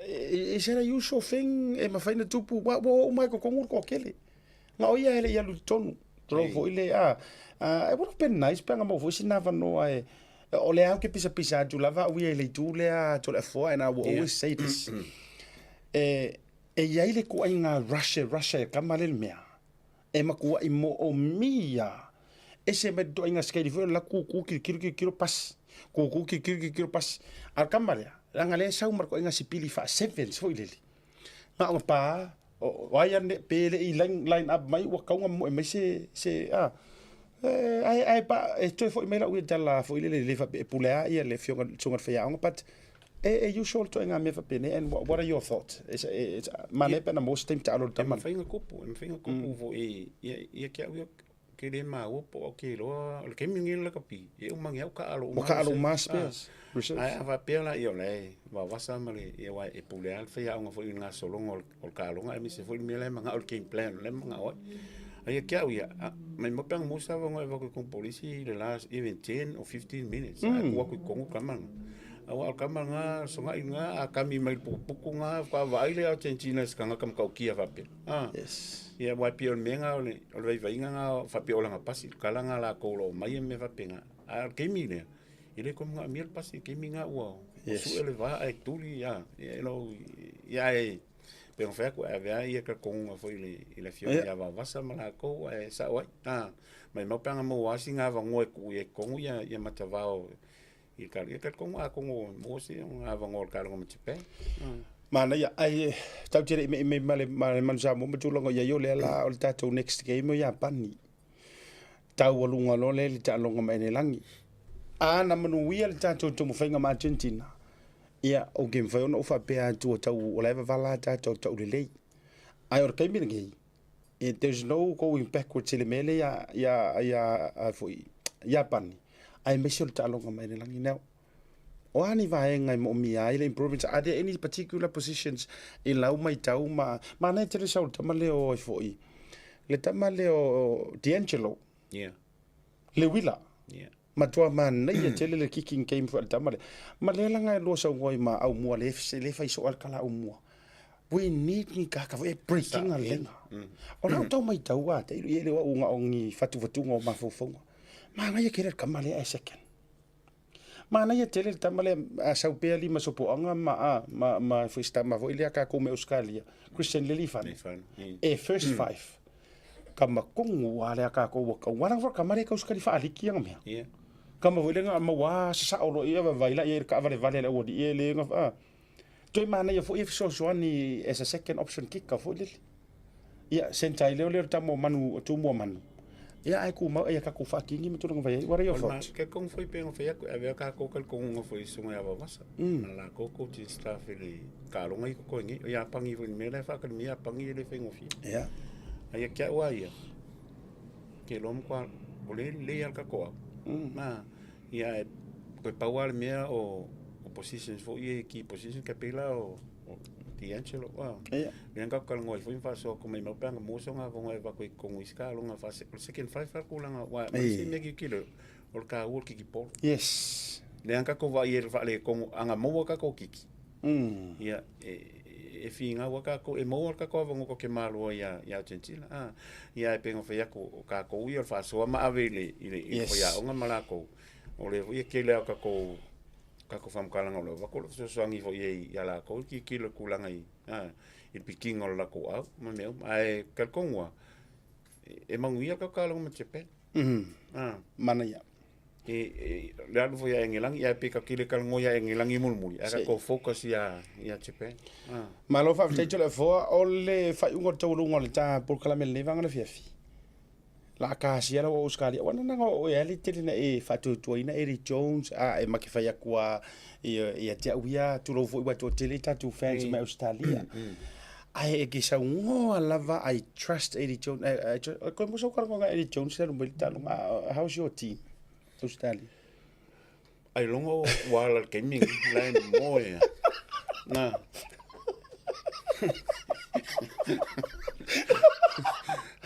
is that a usual thing e mafai ona tupu? Ua ua oo mai i totonu le toatele. Na o ia e le i alu i totonu. Tulou foi le, ah, it would have been nice pe ana maua foi sina avanoa e, o lea ou te pisapisa atu lava au ia i le itu lea Toleafoa and I will always say this. E, e i ai le ituaiga rush e rush ai e tama lea le mea. E matuai moomia. Ese mai le ituaiga schedule foi lea tutu tilotilo tilotilo pasi, tutu tilotilo tilotilo pasi. A o le tama lea, leaga lea e sau ma le ituaiga sipili faa-sevens foi lele, na ona pa, o ai ane pe le i line up mai ua tatau ona moe mai se, se a. Ae, ae pa, e toe foi mai lau ia tala foi lele le faapea e pule lava le afioga le susuga i le faiaoga but E e usual ituaiga mea faapenei and what are your thoughts? It's manaia pe ana maua se taimi taalo i le E tama lea. mafai ona tupu, e mafai ona tupu foi ia ia te au ia ke le maua po o ke iloa o le taimi lenei o le lakapi, e uma ane au taalo uma. Ua taalo uma spares, reserves. Ae a faapea la ia o la e vavasa ma le ia aua e pule lava le faiaoga foi i le gasologa o le taaloga aemaise foi le mea la e manao le game plan la e manao ai. A ia te au ia, maimau pe ana maua se avanoa e avatu i totonu polisi i le last even 10 or 15 minutes ae tuu atu i totonu tama na. Aua o le tama lena, sogai lena, a kami mai le pukupuku lena, faatoa vaai lea o Argentina i se tagata matautia faapea. A. Yes. Ia, aua e pei o le mea lena, o le, o le vaivaiga lena faapea o lana pasi, le kala lena a latou o lo o omai ma mea faapena. A o le taimi lea, e le toe manaomia le pasi i le taimi lena ua sue le va ae tuli, a, ia, ia, ae pei ona fai atu, e ave lava ia talitonuga foi i le, i le afioga ia Vaovasa ma latou, ae sao ai. A, maimau pe ana maua lava sina avanoa e tuu i ai i totonu ia, ia Matavao I ka ia talitonu atonu e maua se avanoa o le taaloga ma Japan. Manaia, ae tatou te le i me'i mai ma le, ma le Manu Samoa ma tulaga o i ai o lea la o le tatou next game o Iapani. Taualuga loa lea i le taaloga ma Enelagi. A na manuia le tatou taumafaiga ma Argentina, ia, ou te mafai ona ou faapea atu o tau, o la e vavala tatou taulelei. Ae o le taimi lenei, there's no going backwards i le mea lea ia, ia, ia, foi, Iapani, aemaise o le taaloga mai le lagi. Now, o a ni vaega e moomia ai le improvements? Are there any particular positions i lau matau ma, manaia tele sau le tama lea o ai foi, le tama lea o D'Angelo. Yeah. Le Wila. Yeah. Matua manaia tele le kicking game foi a le tama lea. Ma lea laga e lua saunoa ma Aumua le le fai soo le kala Aumua. We need ni kaka foi e breaking a lenga. O lau tau maitau a te i le wa unga o ni fatufatuga o mafaufauga. Manaia tele le tama lea e second. Manaia tele le tama lea a sau pea lima sopoaga ma a ma ma foi se tama foi lea tatou mai Australia, Christian Lelifano. E first five. Kama kongu a lea tatou ua kau. Wala foi kama lea kauskali faaliki anga mea. Yeah. Kama foi lea maua sasao lo ia vai la ia ka vale vale le ua di le nga a. Toe manaia foi e fesoasoani as a second option kicker foi lele. Ia, centre lea o lea o le tama o Manu, o Tumua Manu. Ia, ae tumau ia tatou faatini ma tulaga fai ai. What are your thoughts? Ke kong foi pe fai aku ave ka ko ka konga foi sunga ya vavasa. Na la ko ko ti staff le ka longa i ko ngi ya pangi foi me le fa ka mi ya pangi le fai ngofi. Yeah. Ai kia ua ia. Ke lom kwa o le le ya ka ko. Ma ia e koe pau a le mea o o positions foi ia key positions ka pela o D'Angelo. Ia. Lea na tatou talanoa ai foi ma faasoa atu mai mau pe ana maua soga avanoa e avatu ai i totonu o isi taaloga o le second five lava le tulaga aua o le isi mea tilotilo o le taua o le kikipolo. Yes. Lea na tatou vaai ai i le faaletonu a na maua tatou kiki, ia, e finau lava tatou, e maua le tatou avanoa tatou te malo ai ia Argentina. Ia ae pei ona fai atu, o tatou ia o le faasoa ma ave i le faiaoga ma latou, o lea foi e tele lava o tatou tatou faamatalaga o lo o avatu o le fesoasoani foi i ai ia latou e tilotilo i le tulaga i le pikiina o le latou au ma mea uma. Ae talitonu lava, e manuia le tatou taaloga ma Japan. Manaia. Le alu foi ia Engelagi, ae pei tatou te le talanoa ia Engelagi mulimuli, ae tatou focus ia Japan. Malo faafetai Toleafoa, o le faaiuga o le taualuga o le ta polokalame i lenei vaega o le afiafi. La kasia lau Ausetalia. Ua nana o e ali tele na e faatuatuaina Eddie Jones a e make fai atu a ia te au ia tulou foi ua toatele i tatou fans mai Ausetalia. Ae e ke saunoa lava I trust Eddie Jones. Koe mo sau kalonga Eddie Jones le mai taaloga. How's your team? Australia. Ai longa ua ala le taimi lenei, la e moe a. Na.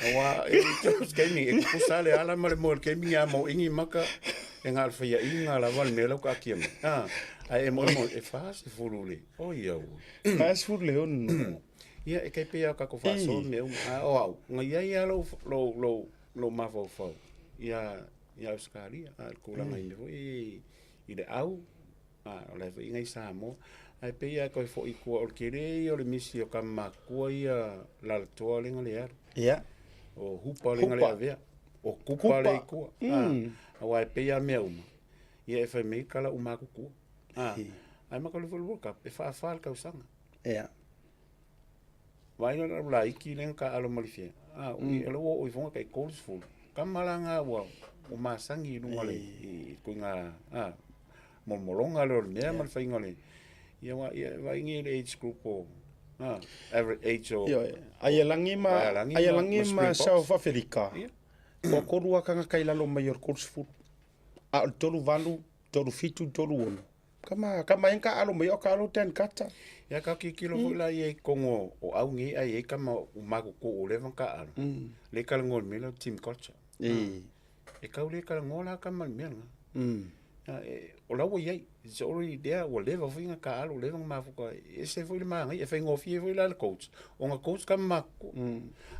Aua e te taimi e kupusa le ala ma le moe le taimi a mo ingi maka e ngā alwhaia i ngā lava le mea lau ka akia mai. Ah, ai e moe moe e fasi fulu le. O ia ua. Fasi fulu le ono. Ia e kai pea kako whaasoa mea uma. Ah, o au, ngai ai a lou, lou, lou, lou mafaufau. Ia, ia Ausetalia, a le tulaga i mea foi i le au, a o la e foi i Samoa. Ae pei lava e toe foi i tua, o le tele ia o le misi o tama matutua ia lalatoa lea na le alu. Ia. O Hupa lea na le avea. O Kupa lea i tua. Aua e pei lava mea uma, ia e fai mai kala uma atu tua. Ae maka le foi le World Cup, e faafa le tausaga. Ia. Vaai la lau laiti lea na taaalo ma le fia, a e ua oo ifoga tai 30. Tama la na ua masani i luga o le ituaiga molomologa lea o le mea ma le faiga o le, ia ia vaai nei i le age group o, average age o. Ioe, Aialagi ma, Aialagi ma South Africa, toatolu lava tagata i lalo mai o le 30, a o le 38, 37, 36. Kama, kama e ka alo mai o ka alo ten kata. Ia ka kikilo foi la ia i kongo o au nei ai e kama o mako ko o leva ka alo. Le kala ngol me la team culture. E. E kau le kala ngola kama le mea nga. E, o la ua iai. It's already there, ua leva foi nga ka alo, leva nga mafuka. E se foi le maangai, e whaingofie foi la le coach. O nga coach kama mako.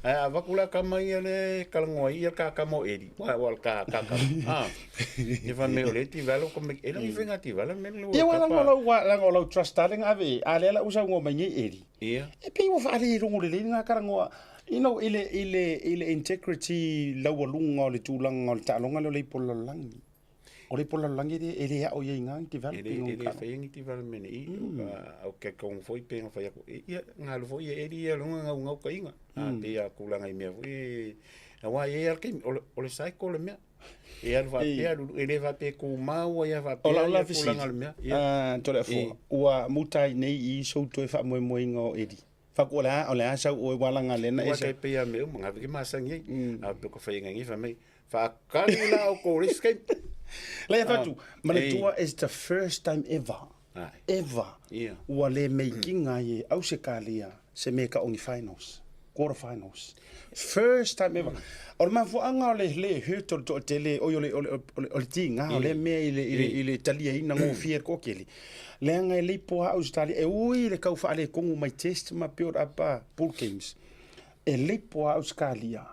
Ai a vaku la kama ia le kala ngoa ia ka kama o Eddie. Wa wa ka ka ka. Ah. E fa me o le ti valo ko me e la i ti valo me lo. Ia wa la wa la lo trust ta lenga ave. A le la usa ngo mai nei Eddie. Ia. E pei ua faale longo le le nga kala ngoa. You know, i le integrity laualuga o le tulaga o le taaloga lea o le ipu o le lalolagi. O le ipu o le lalolagi e le ao i ai i developing o E le faia ni development i, o ke kaunga foi pe nga fai aku. Ia, ngā alu foi e eri ia lunga ngau ngau ka inga. Pe ia kulaga i mea foi, aua e ia le o le cycle le mea. E alu faapea, e le faapea ku maua ia faapea O lau ia la fesili, kulaga le mea. Ia. Toleafoa, ua muta ai nei i sou toe faamoemoeina o Eddie. Faku o le a, o le a sau oe wala ngā lena Ua ese. tai pei a mea uma, ngā vike masangi ai. A pe ko whai ngangi wha mai, whaakali la o ko risk ai. La ia fatu, manatua is the first time ever, ever, ua le meikinga i Ausetalia se me ka ongi finals, quarter finals. First time ever. O le mafuaanga o le le hurt o le toatele, oi o le, o le, o le, o le tinga, o le mea i le, i le, i le talia ina ngofie le kokele. Leaga e leipo a Australia, e ui le kau whaale kongu mai test ma build up pool games. E leipo a Australia,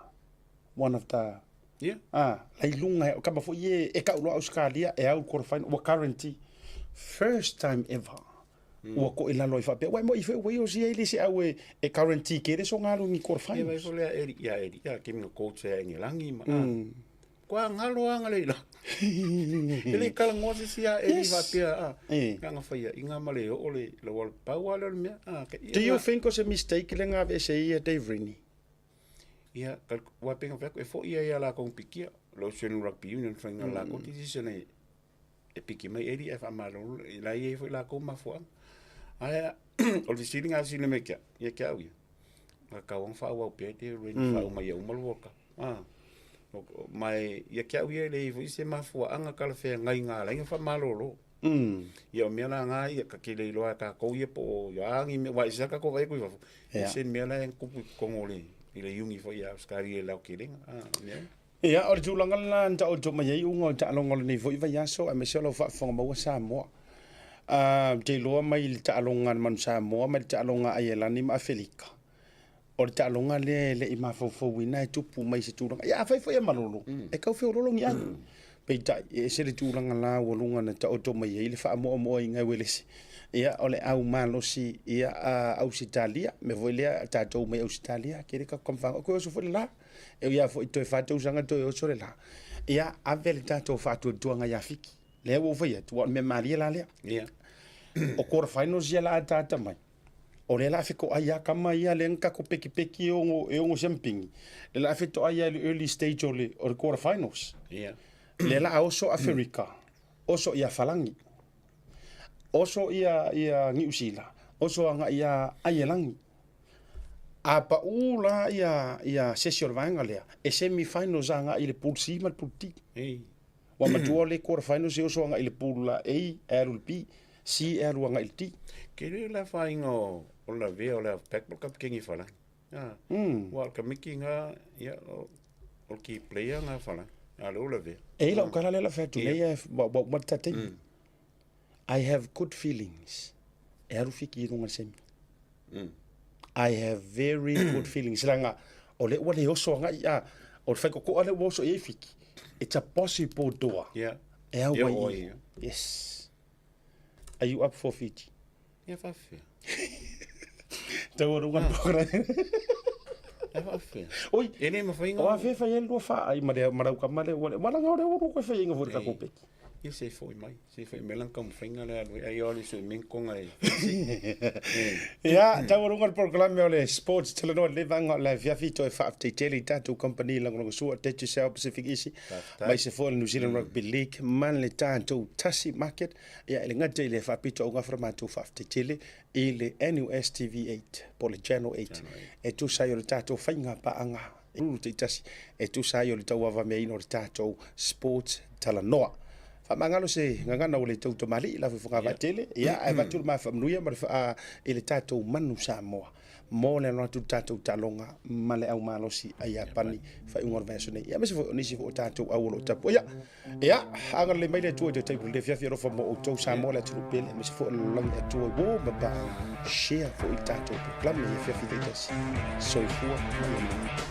one of the lai lunga, o kama foi e, e kau loa Australia, e au quarter final, ua guarantee. First time ever. Ua ko i lalo i whapea. Wai mo i whai o si e le se au e, e guarantee ke re so ngalo ni quarter Ia vai finals. fo lea eri, ia eri, ia kimi no coach e Engelangi ma. Kua ngalo anga le ila. E le kala ngoa se si a eri whapea, a. Nga whaia, i ngā male o le, la wal pau ale o le mea, a, ka ia Do you ngā think o se mistake le ngā ve se ia Dave Rennie? Ia, kal, wa penga whako, e fo ia ia la kong pikia, lo Australian Rugby Union whainga la kong decision e, e piki mai eri e whaamalo, e la ia e fo la kong mafuanga. Aia, o le fesili ngā sile me kia, ia kia au ia. Ngā kauanga whaau au pea te Rennie whaau mai ia umalu waka. Mai, ia kia au ia le i fo i se mafuanga kala whea ngai ngā lainga whaamalolo. Ia o mea la na ia ta te le iloa e tatou ia po o a ni mea, aua e ese lava tatou vaai atu i fafo, ese le mea la e tupu i totonu o le i le uni foi a Ausetalia i le laotelega, a mea. Ia, o le tulaga lena na taoto mai ai iuga o taaloga o lenei foi vaiaso, aemaise o lau faafofoga maua Samoa. Ou te iloa mai le taaloga a le Manu Samoa mai le taaloga a Aielani ma Afelika, o le taaloga lea e le i mafaufauina e tupu mai se tulaga. Ia, afai foi e malolo, e tau feoloolo ni ai. Peitai, e ese le tulaga laualuga na taoto mai ai le faamoamoaina e Uelese. Ia, o le au malosi ia a Ausetalia, mea foi lea tatou mai Ausetalia, tele tatou tamafanau, toe oso foi le la. E ui lava foi toe 4 tausaga toe oso le la. Ia, ave le tatou faatuatuaga ia Fiti. Lea ua ou fai atu, aua o le mea malie la lea. O quarter finals ia la a tata mai. O lea la a fetoai lava tama ia lea na tatou pekipeki e ono, e ono siamupini. Lea la a fetoai lava i le early stage o le, o le quarter finals. Lea la a oso Aferika, oso ia Falani, oso ia, ia Niu Sila, oso agai ia Aielani. A pau la ia, ia se isi o le vaega lea, e semi finals agai i le pool C ma le pool D. Ua matua o le quarter finals e oso agai i le pool A e alu i le B, C e alu agai i le D. Tele le afaina o le lavea o le half-back po o le kapikeni i Falani. Aua o le tamaiti lena, ia, o le key player lena a Falani, a o lea ua lavea. E i ai lau tala lea o le a fai atu nei ae ua uma le ta taimi. I have good feelings e alu Fiti i luga i le semi. I have very good feelings leaga o lea ua le oso agai a o le faitotoa lea ua oso i ai Fiti. It's a possible door. E au ai i. Yes. Are you up for Fiji? Ia faafefea. Taualuga le program. E faafefea. Oi, E le mafai o afea e fai ai le lua faai ma le ma lau tama lea ua le ua laga o lea ua lua koe fai aiga foi i le tatou peki. Ia se i foi mai, se i foi mai lana taumafaiga lea alu ai, ai o le sui mea ni toga e Ia, taualuga le polokalame o le Sports Talanoa i lenei vaega o le afiafi, toe faafetai tele i tatou kamupani lagolagosua Digicel Pacific Easy, aemaise foi o le New Zealand Rugby League ma le tatou Tasi Market. Ia, e le gata i le faapito augafa le matou faafetai tele i le NUS TV 8 po o le Channel 8 e tusa ai o le tatou faiga paaga lulu taitasi e tusa ai o le tauavameaina o le tatou Sports Talanoa. Faamagalo se gagana ua le tau tamalii la foi fogavaa tele, ia ae avatu le ma faamanuia ma le faa i le tatou manu Samoa mo le alo atu i le tatou taaloga ma le au malosi a Iapani faaiuga o le vaiaso nei. Ia aemaise foi o nisi foi o tatou au o lo o tapuaia. Ia, agalelei mai le Atua i toe taimi lelei afiafi alofa mo outou Samoa le atunuu pele aemaise foi o le lalolagi atoa i uo ma paaga share foi i le tatou polokalame i afiafi taitasi. Soifua ma ia manuia.